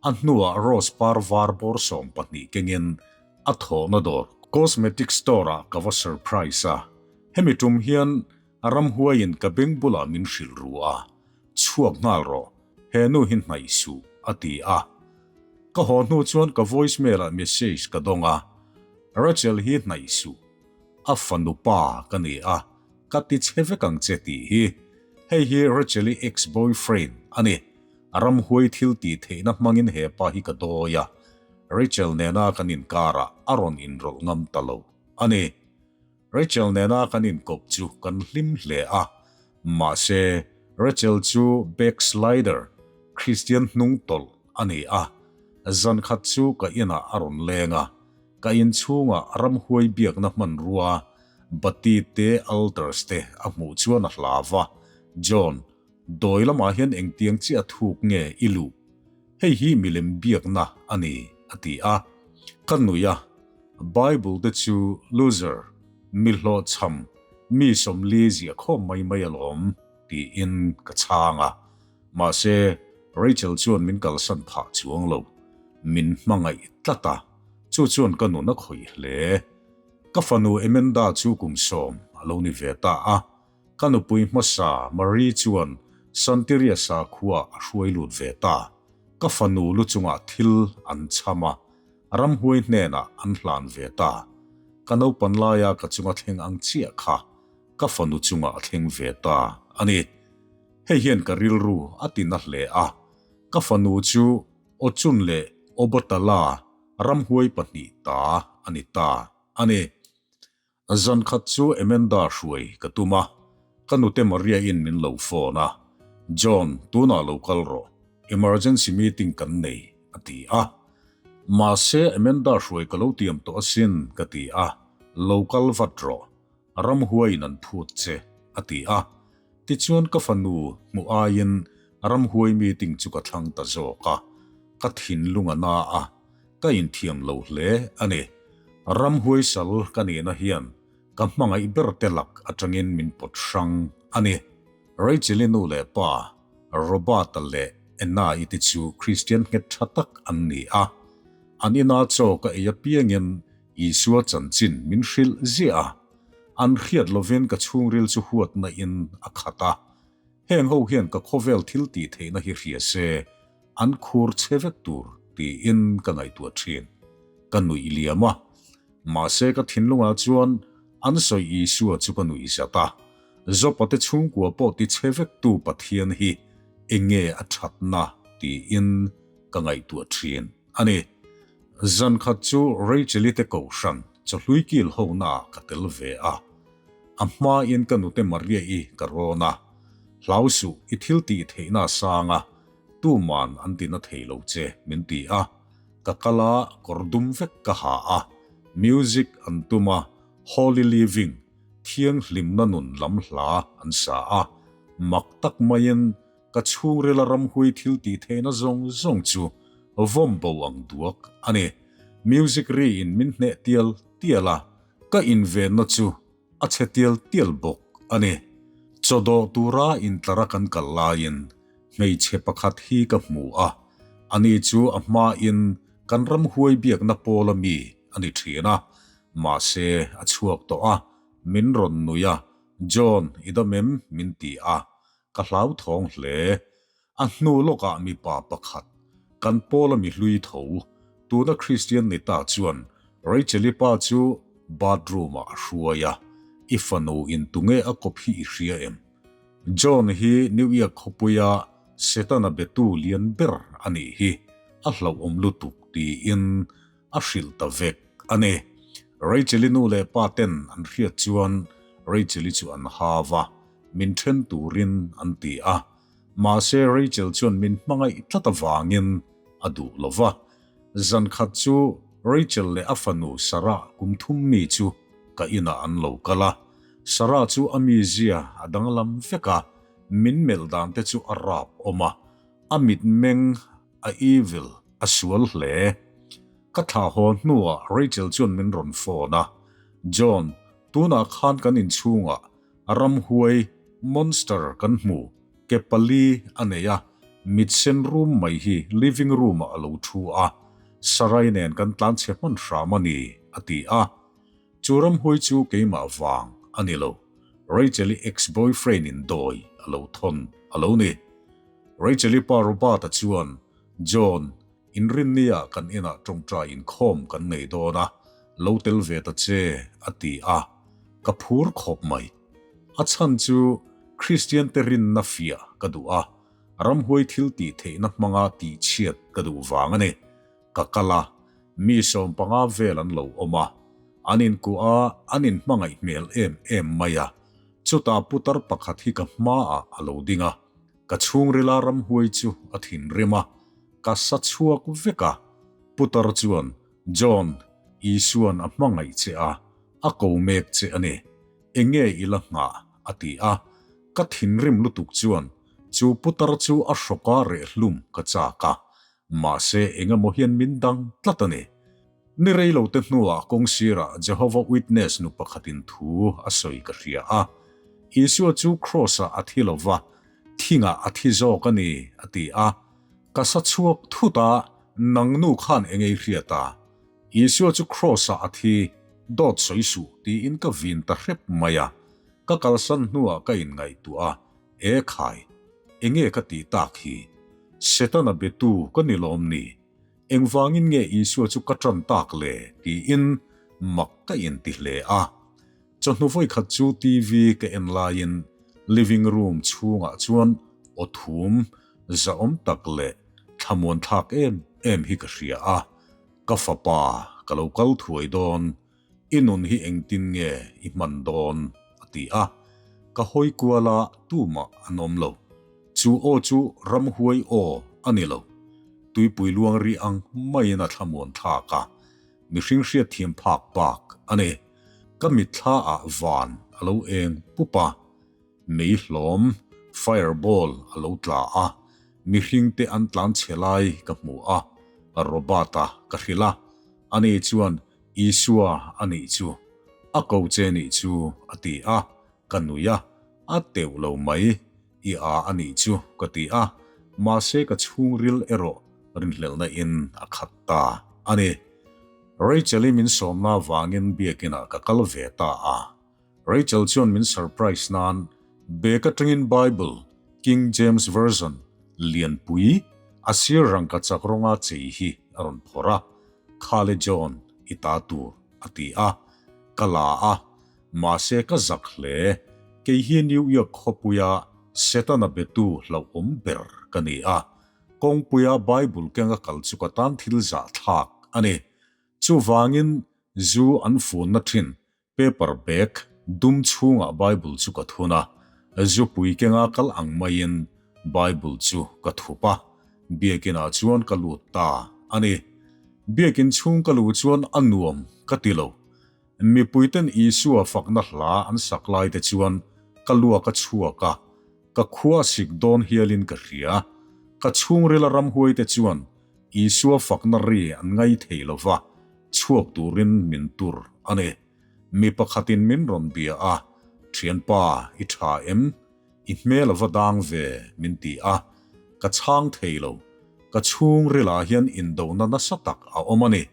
a hnuah rose par var bawr 12 kengin a thawhna dawr cosmetic store ah ka va surprise a, hemi tum hian A ramhuaiin ka beng bulah min hrilh ru a, Chhuak nghal rawh, he nu hi hnaih suh, a ti a. Ka haw hnu chuan ka voice mail ah message ka dawng a, Rachel hi hnaih suh, a fanu pa ka ni a, ka ti che vek ang che tih hi. Hei hi Rachel-i ex-boyfriend a ni. A ramhuai thil tih theihna hmangin he pa hi ka dawi a, Rachel nena kan inkarah a rawn inrawlh ngam ta lo a ni. Rachel nena kan inkawp chu kan hlim hle a, mahse Rachel chu backslider, Kristian hnung tawlh, a ni a. Zan khat chu ka inah a rawn leng a, ka inchhungah ramhuai biakna hmanrua, bati te altars te a hmuh chuan a hlau va, John, dawi lamah hian engtiang chiah thuk nge i luh? Hei hi milem biakna a ni, a ti a. Ka nui a, Bible te chu loser, mi hlawhchham, mi 40 ziah khawm mai mai alawm, tiin ka chhang a. Mahse, Rachel chuan min kalsan phah chuang lo. Min hmangaih tlat a, chu chuan ka nun a khawih hle. Ka fanu Amanda chu kum 10 a lo ni ve ta a. Ka nupui hmasa Marie chuan Santeria sakhua a hruai lut ve ta. Ka fanu lu chungah thil an chham a, ramhuai hnenah an hlan ve ta. Ka naupan laia ka chunga thleng ang chiah kha ka fanu chungah a thleng ve ta a ni. Hei hian ka rilru a ti na hle a, ka fanu chu Ochun leh Obatala ramhuai pahnih ta a ni ta a ni. Zan khat chu Amanda hruai ka tum a, ka nute Maria-in min lo phone a, John, tunah lo kal rawh, emergency meeting kan nei, a ti a. Mahse, Amanda hruai ka lo tiam tawh asin, ka ti a, lo kal vat rawh, ramhuaiin an phut che, a ti a. Tichuan ka fanu hmuh aiin ramhuai meeting chu ka thlang ta zawk a, ka thinlung a na a, Ka inthiam lo hle a ni. Ramhuai sal ka nihna hian ka hmangaih ber te lak atangin min pawt hrang a ni. Rachel-i nu leh pa, Robert-a leh Anna-i te chu Kristian nghet tha tak an ni a. An ina chaw ka ei apiangin Isua chanchin min hrilh ziah a. An hriat lovin ka chhungril chu huatna in a khat a. Heng ho hian ka khawvel thil tih theihna hi hria se, An khur che vek tur tiin ka ngaihtuah thin. Ka nuih liam a. Mahse ka thinlungah chuan an sawi Isua chu ka nuih zat a. Zopa te chhungkua pawh ti che vektu Pathian hi enge a thatna tiin ka ngaihtuah thin a ni. Zan khat chu Rachel-i te kohhran chawhlui kil honaah ka tel ve a. A hmain ka nute Maria-i ka rawn a. Hlau suh i thil tih theihna a sang a. Tuman an ti na thei lo che min ti a, ka kal a kawr dum vek ka ha a, music an tum a, holy living, thianghlimna nun lam hla an sa a, mak tak maiin ka chhungrila ramhui thil tih theihna zawng zawng chu vawm bo ang duak a ni. Music ri in min hneh tial tial a, ka invenna chu A chhe tial tial bawk a ni. Chaw dawh tura intlara kan kal laiin hmeichhe pakhat hi ka hmu a, ani chu a hmain kan ramhuai biakna pawla mi a ni thin a, mahse a chhuak tawh a, min rawn nui a, John i dam em? min ti a, ka hlauthawng hle. A hnu lawkah mipa pakhat, kan pawla mi hlui tho, tuna Kristian ni ta chuan Rachel-i pa chu bathroom-ah a hruai a, I fanu in tunge a kawp hi i hria em? John hi New York khawpuia Setana betu lian ber a nih hi, a hlauhawm lutuk tiin a hrilh ta vek a ni. Rachel-i nu leh pa ten an hriat chuan Rachel-i chu an hau a, min then turin an ti a. Mahse Rachel chuan min hmangaih tlat avangin a duh lo va. Zan khat chu Rachel leh a fanu Sarah kum thum mi chu ka inah an lo kal a. Sarah chu a mizia a danglam vek a, min melh dan te chu a rap awm a, a mitmeng a evil, a sual hle. Ka thlah haw hnuah Rachel chuan min rawn phone a, John, tunah khan kan inchhungah ramhuai, monster, kan hmu, ke pali a nei a, mit sen rum mai hi living room ah a lo thu a, Sarai nen kan tlanchhe hman hram a ni, a ti a. Chu ramhuai chu keimah vang a ni lo, Rachel-i ex-boyfriend in dawi a lo thawn a lo ni. Rachel-i pa Robert-a chuan, John, Inrinnia kan inah tawngtai inkhawm kan nei dawn a, lo tel ve ta che, a ti a, ka phur khawp mai. A chhan chu Kristian te rinna fiah ka duh a, ramhuai thil tih theihna hmanga tihchhiat ka duh vang a ni. Ka kal a, mi 15 vel an lo awm a, an inkuah a, an inhmangaih hmel em em mai a, chutah putar pakhat hi ka hmaah a lo ding a, Ka chhungrila ramhuai chu a thinrim a, ka sa chhuak vek a. Putar chuan, John, Isua'n a hmangaih che a, a ko mek che a ni. Enge i la nghah? a ti a. Ka thinrim lutuk chuan chu putar chu a hrawka reh hlum ka chak a, mahse engemaw hian min dang tlat a ni. Ni rei lo te hnuah kawngsirah Jehovah Witness nu pakhatin thu a sawi ka hria a. Isua chu Kraws-ah a thi lo va, thingah a thi zawk a ni, a ti a. Ka sa chhuak thut a, Nang nu khan eng ei hriat a? Isua chu Kraws-ah a thi, dawt sawi suh, tiin ka vin ta hrep mai a. Ka kalsan hnuah ka inngaihtuah a, E khai, enge ka tih tak hi? Setana betu ka ni lawm ni? Engvangin nge Isua chu ka ṭan tak le? tiin mak ka inti hle a. Chawhnu vawikhat chu TV ka en laiin living room chhungah chuan aw thum zahawm tak leh thlamuan thlak em em hi ka hria a. Ka fapa ka lo kal thuai dawn, i nun hi engtin nge i hman dawn? a ti a. Ka hawi kual a, tumah an awm lo. Chu aw chu ramhuai aw a ni lo. Tuipui luang ri ang maiin a thlamuan thlak a, mihring hriatthiam phak bak a ni. Ka mitthla ah van a lo eng pup a, mei hlawm, fire ball, a lo tla a, mihring te an tlan chhe lai ka hmu a, Robert-a ka hrilh a, ani chuan Isua a nih chu, a ko che nih chu a ti a, ka nui a, a teuh lo mai. I a a nih chu ka ti a, mahse ka chhungril erawh rinhlelhna in a khat ta a ni. Rachel-i min sawmna vangin biakinah ka kal ve ta a. Rachel chuan min surprise nan bag atangin Bible, King James Version, lianpui, a sir rangkachak rawnga chei hi a rawn phawrh a, Khale John, i ta tur, a ti a. Ka la a, Mahse ka zak hle, kei hi New York khawpuia Setana betu hlauhawm ber ka ni a, kawngpuia Bible kenga kal chu ka tan thil zahthlak a ni. Chuvangin zu an funna thin paper bag dum chhungah Bible chu ka thun a, zupui kenga kal ang maiin Bible chu ka thup a, biakinah chuan ka lut ta a ni. Biakin chhung ka luh chuan a nuam ka ti lo. Mipuiten Isua fakna hla an sak lai te chuan ka luak a chhuak a, ka khua sik dawn hialin ka hria. Ka chhungrila ramhuai te chuan Isua fakna ri an ngai thei lo va, chhuak turin min tur a ni. Mi pakhatin min rawn bia a, Thianpa, i tha em? I hmel a va dang ve, min ti a. Ka chhang thei lo. Ka chhungrilah hian indona nasa tak a awm a ni.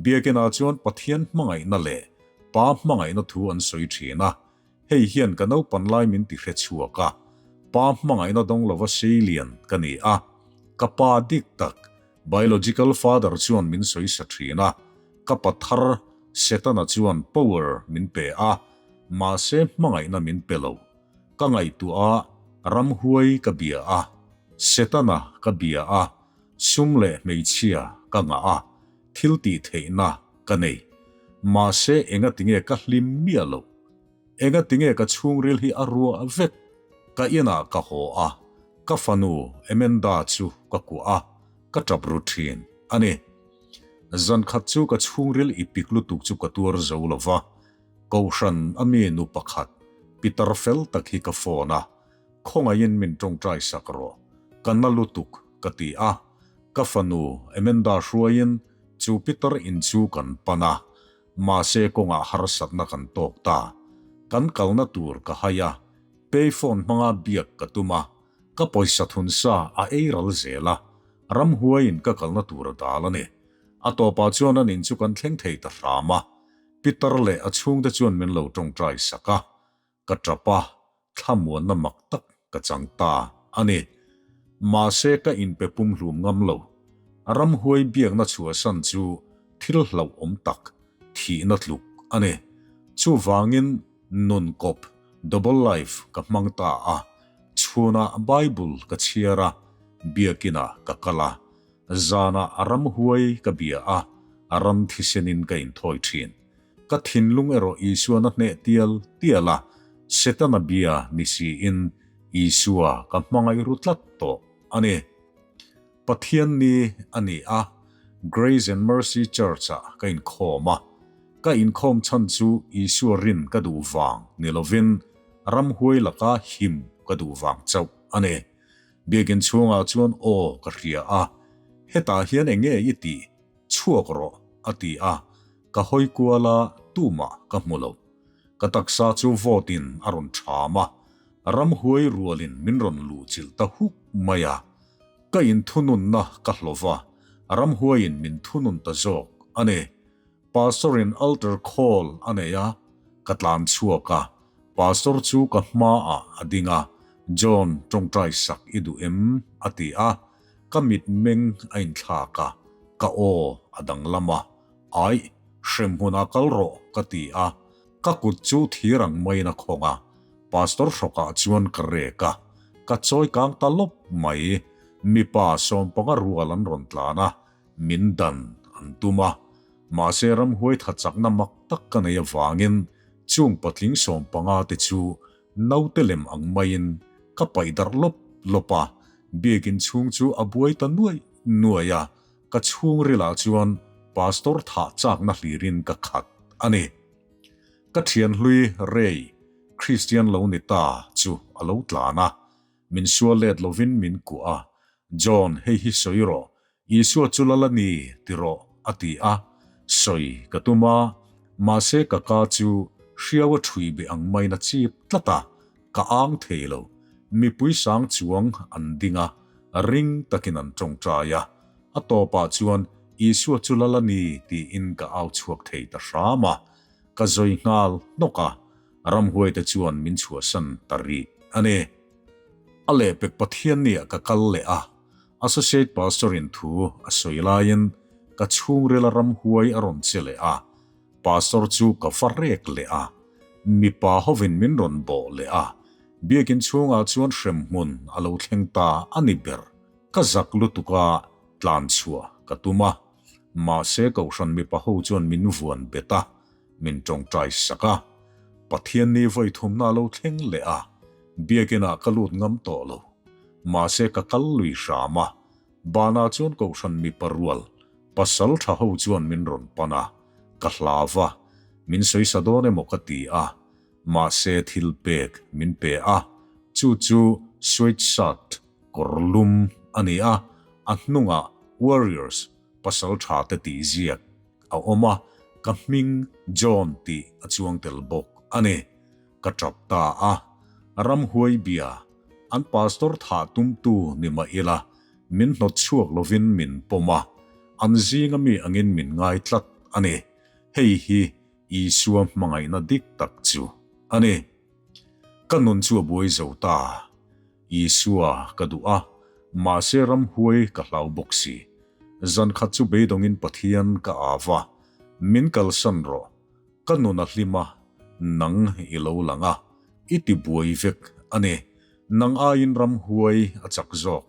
Biakinah chuan Pathian hmangaihna leh Pa hmangaihna thu an sawi thin a, hei hian ka naupan lai min ti hre chhuak a, Pa hmangaihna dawng lova seilian ka ni a, ka pa dik tak, biological father chuan min sawi sa thin a, ka pa thar Setana chuan power min pe a, mahse hmangaihna min pe lo. Ka ngaihtuah a, ramhuai ka bia a, Setana ka bia a, Sum leh hmeichhia ka ngah a, thil tih theihna ka nei. Mahse enga tinge ka hlim miah loh? Enga tinge ka chhungril hi a ruah vek? Ka inah ka haw a, ka fanu Amanda chu ka kuah a, ka tap ru thin a ni. Zankhat chu ka chhungril i pik lutuk chu ka tuar zo lo va. Kohhran a mi nu pakhat, pitar fel tak hi ka phone a, Khawngaihin min tawngtai sak rawh, ka na lutuk ka ti a. Ka fanu Amanda hruaiin chu pitar in chu kan pan a, mahse kawngah harsatna kan tawk ta. Kan kalna tur ka hai a, payphone hmanga biak ka tum a, ka pawisa thun sa a ei ral zel a, ramhuaiin ka kalna tur a dal a ni. A tawpah chuan an in chu kan thleng thei ta hram a, pitar leh a chhungte chuan min lo tawngtai sak a, Ka tap a, thlamuanna mak tak ka chang ta a ni. Mahse ka inpe pumhlum ngam lo. Ramhuai biakna chhuahsan chu thil hlauhawm tak, thihna tluk a ni. Chuvangin nun kawp, double life, ka hmang ta a. Chhunah Bible ka chhiar a, biakinah ka kal a. Zanah ramhuai ka bia a, ram thisenin ka inthawi thin. Ka thinlung erawh Isuan a hneh tial tial a, Setana bia ni siin Isua ka hmangaih ru tlat tawh a ni. Pathian ni a ni a, Grace and Mercy Church-ah ka inkhawm a. Ka inkhawm chhan chu Isua rin ka duh vang ni lovin ramhuai laka him ka duh vang chauh a ni. Biakin chhungah chuan aw ka hria a, hetah hian eng nge i tih? Chhuak rawh, a ti a, ka hawi kual a, tumah ka hmu lo. Ka taksa chu vawtin a rawn ṭham a, ramhuai rualin min rawn luhchilh ta huk mai a. Ka inthununna ka hlawh va, ramhuaiin min thunun ta zawk a ni. Pastor in altar call a nei a, ka tlan chhuak a, Pastor chu ka hmaah a ding a, John tawngtai sak i duh em? a ti a, ka mitmeng a inthlak a, ka aw a danglam a, Aih, hremhmunah kal rawh ka ti a, ka kut chu thir ang maiin a khawng a, Pastor hrawkah chuan ka rek a, ka chawi kang ta lawp mai, mipa sawmpanga rual an rawn tlan a, Min dan an tum a, mahse ramhuai tha chakna mak tak ka nei avangin chung patling 15 te chu naute lem ang maiin ka paih darh lawp lawp a, biakin chhung chu a buai ta nuaih nuaih a, ka chhungrilah chuan Pastor thah chakna hlirin ka khat a ni. Ka thianhlui Ray, Kristian lo ni ta chu a lo tlan a, Min sual let lovin min kuah a, John, hei hi sawi rawh, Isua chu lal a ni, ti rawh, a ti a. Sawi ka tum a, mahse ka ka chu hriau a ṭhui be ang maiin a chip tlat a, ka ang thei lo. Mipui sang chuang an ding a, ring takin an ṭawngṭai a. A tawpah chuan Isua chu lal a ni tiin ka au chhuak thei ta hram a, ka zawi nghal hnawk a. Ramhuaite chuan min chhuahsan ta rih a ni. A lehpek Pathianniah ka kal leh a, Associate Pastor-in thu a sawi laiin ka chhungrila ramhuai a rawn che leh a, Pastor chu ka va rek leh a, mipa hovin min rawn bawh leh a, biakin chhungah chuan hremhmun a lo thleng ta a ni ber. Ka zak lutuk a, tlan chhuah ka tum a, mahse kohhran mipa ho chuan min vuan bet a, Min tawngtai sak a, Pathian ni vawi thumna lo thleng leh a, biakinah ka lut ngam tawh lo. Mahse ka kal lui hram a, banah chuan kohhran mipa rual, pasal tha ho chuan min rawn pan a, ka hlau a, min sawisa dawn emaw ka ti a, mahse thil pek min pe a, chu chu sweatshirt kawr lum a ni a, a hnungah Warriors pasal tha te tih ziak a awm a, ka hming John tih a chuang tel bawk a ni. Ka tap ta a, ramhuai bia, an pastor thah tumtu ni mah ila, min hnawt chhuak lovin min pawm a, an zinga mi angin min ngai tlat a ni. Hei hi Isua hmangaihna dik tak chu a ni. Ka nun chu a buai zo ta. Isua ka duh a, mahse ramhuai ka hlau bawk si. Zan khat chu beidawngin Pathian ka av a, min kalsan rawh. Ka nun a hlim a, nang i lo lang a, i ti buai vek a ni. Nang aiin ramhuai a chak zawk.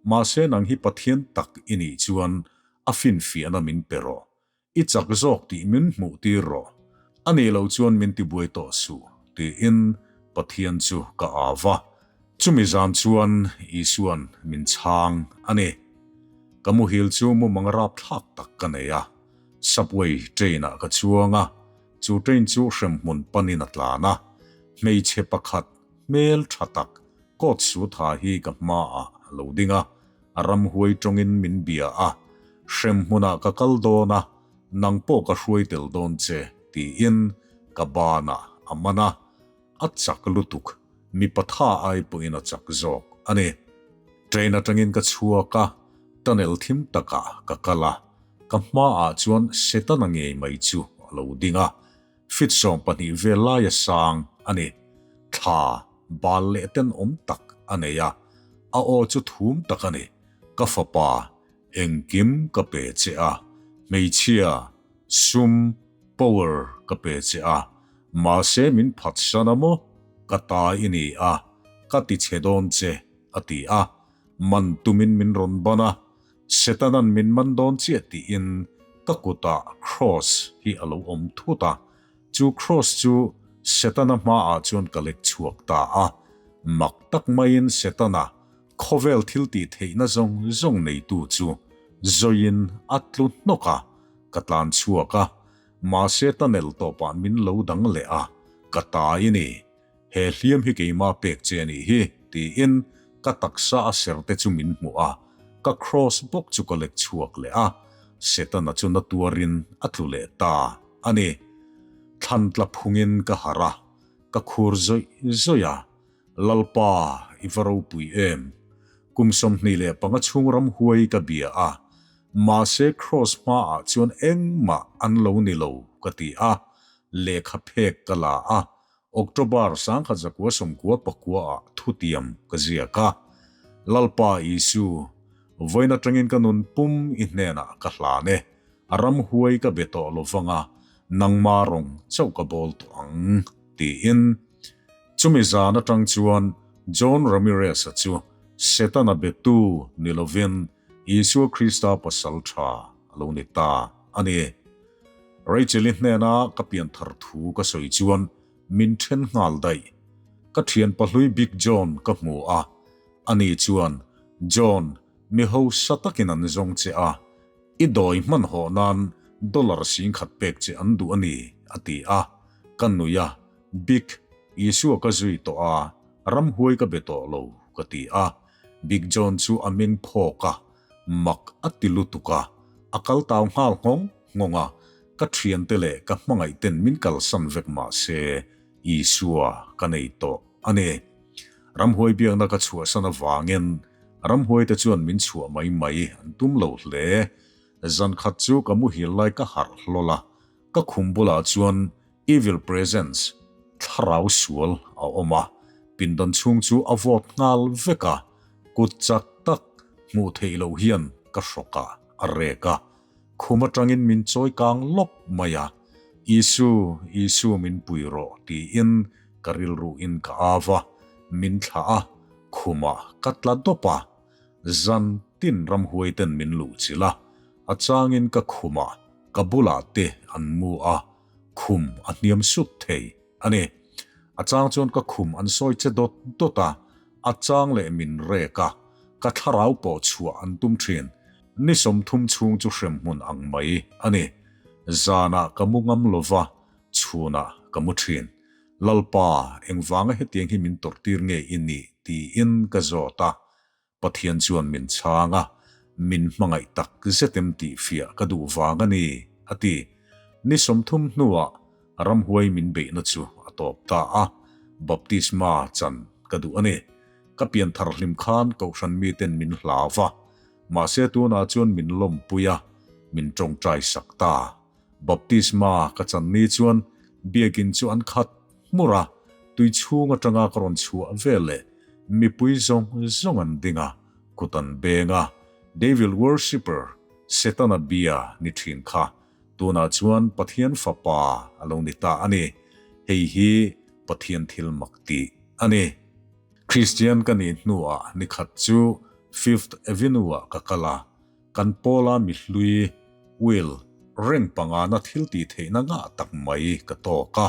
Mahse nang hi Pathian tak i nih chuan a finfiahna min pe rawh. I chak zawk tih min hmuh tir rawh. A nih loh chuan min tibuai tawh suh, tiin Pathian chu ka au a. Chumi zan chuan Isua'n min chhang a ni. Ka muhil chu mumang rapthlak tak ka nei a. Subway train-ah ka chuang a. Chu train chu hremhmun panin a tlan a, hmeichhe pakhat hmel tha tak coat suit ha hi ka hmaah a lo ding a, a ramhuai tawngin min bia a, Hremhmunah ka kal dawn a, nang pawh ka hruai tel dawn che tiin ka banah a man a, a chak lutuk, mipa tha ai pawhin a chak zawk a ni. Train atangin ka chhuak a, tunnel thim takah ka kal a, ka hmaah chuan Setana ngei mai chu a lo ding a, fit 20 vel laia sang a ni. Thla bal leh tenawm tak a nei a, a aw chu thum tak a ni, Ka fapa, engkim ka pe che a, hmeichhia, sum, power ka pe che a, mahse min phatsan a maw? Ka ta i ni a, ka ti chhe dawn che, a ti a. Man tumin min rawn ban a, Setanan min man dawn chiah tiin ka kutah cross hi a lo awm thut a, chu cross chu Setana hmaah chuan ka lek chhuak ta a. Mak tak maiin Setana khawvel thil tih theihna zawng zawng neitu chu zawiin a tlu hnawk a, ka tlan chhuak a, mahse tunnel tawpah min lo dang leh a, ka ta i ni. He hliam hi keimah pek che a nih hi, tiin ka taksa a ser te chu min hmuh a, ka cross bawk chu ka lek chhuak leh a, Setana chu na tuarin a tlu leh ta a ni. Thlan tla phungin ka harh a, ka khur zawih zawih a, Lalpa, i va ropui em? Kum 25 chhung ram huai ka bia a, mahse cross hmaah chuan engmah an lo ni lo ka ti a, lehkha phek ka la a, October 1999 ah thutiam ka ziak a, Lalpa Isu, vawiin atangin ka nun pum i hnenah ka hlan e, a ram huai ka be tawh lo vang a, nangma rawng chauh ka bawl tawh ang, tiin. Chumi zan atang chuan John Ramirez-a chu Setana betu ni lovin Isua Krista pasal tha a lo ni ta a ni. Rachel-i hnena ka pian thar thu ka sawi chuan min then nghal daih. Ka thian pahlui Big John ka hmu a, ani chuan, John, mi hausa takin an zawng che a, i dawi hmanhawh nan dollar 10,000 pek che an duh a ni, a ti a. Ka nui a, Big, Isua ka zui tawh a, ramhuai ka be tawh lo, ka ti a. Big John chu a meng phawk a, mak a ti lutuk a, a kal tau nghal nghawng nghawng a, ka thiante leh ka hmangaih ten min kalsan vek mah se Isua ka nei tawh a ni. Ramhuai biakna ka chhuahsan avangin ramhuai te chuan min chhuah mai mai an tum lo hle. Zan khat chu ka muhil lai ka harh hlawl a, ka khum bulah chuan Evil presence, thlarau sual, a awm a, pindan chhung chu a vawt nghal vek a, kut chak tak hmuh theih loh hian ka hrawk ah a rek a, khum atangin min chawi kang lawp mai a, Isu, Isu min pui rawh tiin ka rilru in ka av a, min thlah a, khumah ka tla dawp a, zan tin ramhuai ten min luh chilh a, a changin ka khumah ka bulah te an mu a, khum a hniam sut thei a ni. A chang chuan ka khum an sawi che dawt dawt a, a chang leh min rek a, ka thlarau pawh chhuah an tum thin. Ni 30 chhung chu hremhmun ang mai a ni. Zanah ka mu ngam lo va, chhunah ka mu thin. Lalpa, engvanga hetiang hi min tawrhtir nge i nih? tiin ka zawt a. Pathian chuan min chhang a, min hmangaih tak zet em tih fiah ka duh vang a ni, a ti. Ni 30 hnuah ramhuai min beihna chu a tawp ta a, baptisma chan ka duh a ni. Ka pian thar hlim khan kohhran miten min hlau va, mahse tunah chuan min lawmpui a, min tawngtai sak ta. Baptisma ka chan ni chuan biakin chu an khat hmur a, tui chhung atanga ka rawn chhuah vel leh mipui zawng zawng an ding a, kut an beng a, Devil worshipper, Setana bia ni thin kha tunah chuan Pathian fapa a lo ni ta a ni. Hei hi Pathian thil mak tih a ni. Kristian ka nih hnuah nikhat chu Fifth Avenue-ah ka kal a, Kan pawla mi hlui, Will, reng pangana thil tih theihna ngah tak mai ka tawk a,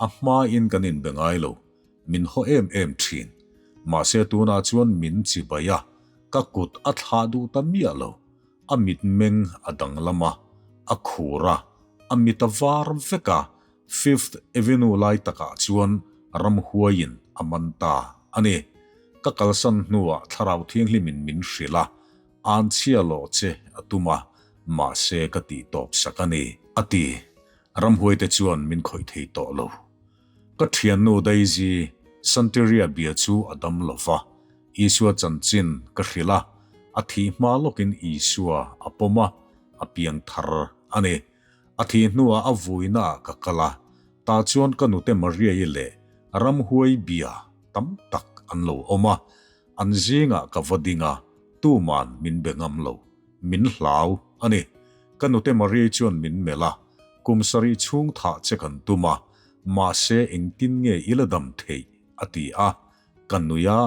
a hmain kan inbe ngai lo, min haw em em thin. Mahse tunah chuan min chibai a, ka kut a thlah duh ta miah lo. A mitmeng a danglam a, a khur a, a mit a var vek a. Fifth Avenue lai takah chuan ramhuaiin a man ta a ni. Ka kalsan hnuah Thlarau Thianghlimin min hrilh a, Anchhia lawh che a tum a, mahse ka tih tawp sak a ni, a ti. Ramhuaite chuan min khawih thei tawh lo. Ka thiannu Daisy Santeria bia chu a dam lo va, Isua chanchin ka hrilh a, a thih hma lawkin Isua a pawm a, a piang thar a ni. A thih hnuah a vuinaah ka kal a, tah chuan ka nute Maria-i leh ramhuai bia tam tak an lo awm a, an zingah ka va ding a, tuman min be ngam lo. Min hlau a ni. Ka nute Maria-i chuan min melh a, kum sarih chhung thah che kan tum a, mahse engtin nge i la dam theih? a ti a, ka nui a,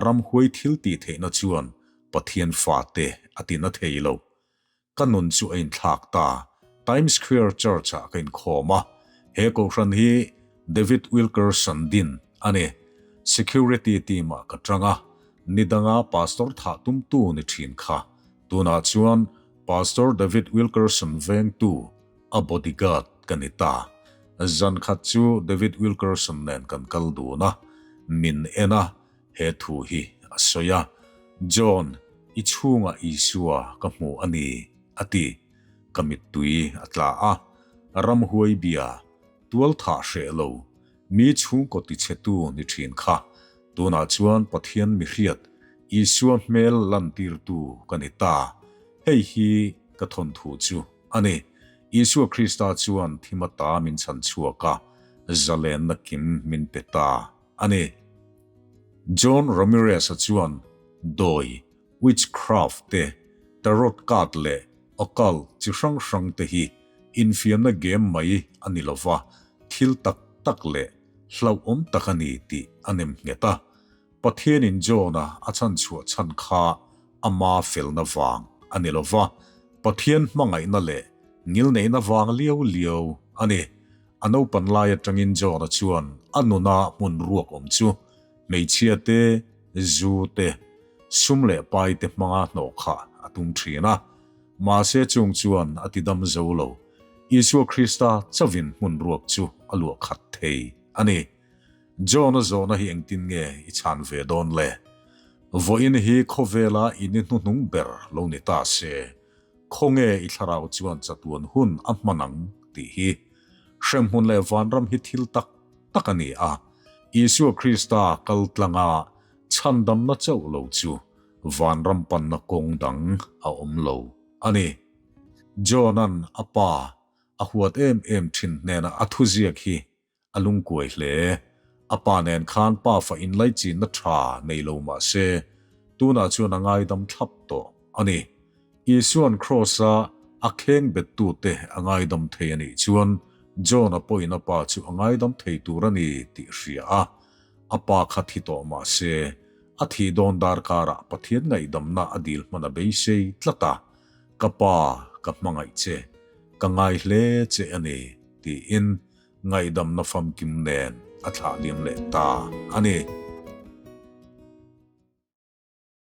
ramhuai thil tih theihna chuan Pathian fate a ti na thei lo. Ka nun chu a inthlak ta. Times Square Church-ah ka inkhawm a, he kohhran hi David Wilkerson din a ni. Security team-ah ka tang a, ni danga pastor thah tumtu ni thin kha. Tunah chuan Pastor David Wilkerson vengtu, a bodyguard ka ni ta. Zan khat chu David Wilkerson nen kan kal dun a, min en a, He thu hi a sawi a, John, i chhungah Isua ka hmu a ni, a ti. Ka mittui a tla a, Ramhuai bia, tual thah hreh lo, mi chhungkaw tichhetu ni thin kha, tunah chuan Pathian mihriat, Isua hmel lantirtu ka ni ta. Hei hi ka thawnthu chu a ni. Isua Krista chuan thim ata min chhan chhuak a, zalenna kim min pe ta. A ni. John Ramirez-a chuan dawi, witchcraft, te, tarot card leh occult chi hrang hrang te hi infiamna game mai a ni lova, thil tak tak leh hlauhawm tak a ni tih a nem nghet a. Pathianin John-a a chhanchhuah chhan kha ama felna vang a ni lova, Pathian hmangaihna leh ngilneihna vang liau liau a ni. A naupan lai atangin John-a chuan a nuna hmun ruak awm chu hmeichhia te, zu te, sum leh pai te hmanga hnawh khah a tum thin a. Mahse chung chuan a ti dam zo lo. Isua Krista chauhin hmun ruak chu a luah khat thei a ni. John-a zawhna hi engtin nge i chhan ve dawn le? Vawiin hi khawvela i ni hnuhnung ber lo ni ta se. Khawnge i thlarau chuan chatuan hun a hman ang tih hi hremhmun leh vanram hi thil tak tak a ni a, Isua Krista kal tlanga chhandamna chauh lo chu vanram panna kawng dang a awm lo a ni. John-a'n a pa a huat em em thin hnenah a thuziak hi A lungkuai hle. A pa nen khan pa fa inlaichinna tha nei lo mah se, tunah chuan a ngaidam thlap tawh a ni. Isua'n Kraws-a a kheng bettute a ngaidam thei a nih chuan John-a pawhin a pa chu a ngaidam thei tur a ni tih hria a. A pa kha thi tawh mah se, a thih dawn darkarah Pathian ngaihdamna a dil hman a beisei tlat a, Ka pa, ka hmangaih che, ka ngai hle che a ni, tiin Ngaihdamna famkim nen a thlah liam leh ta a ni.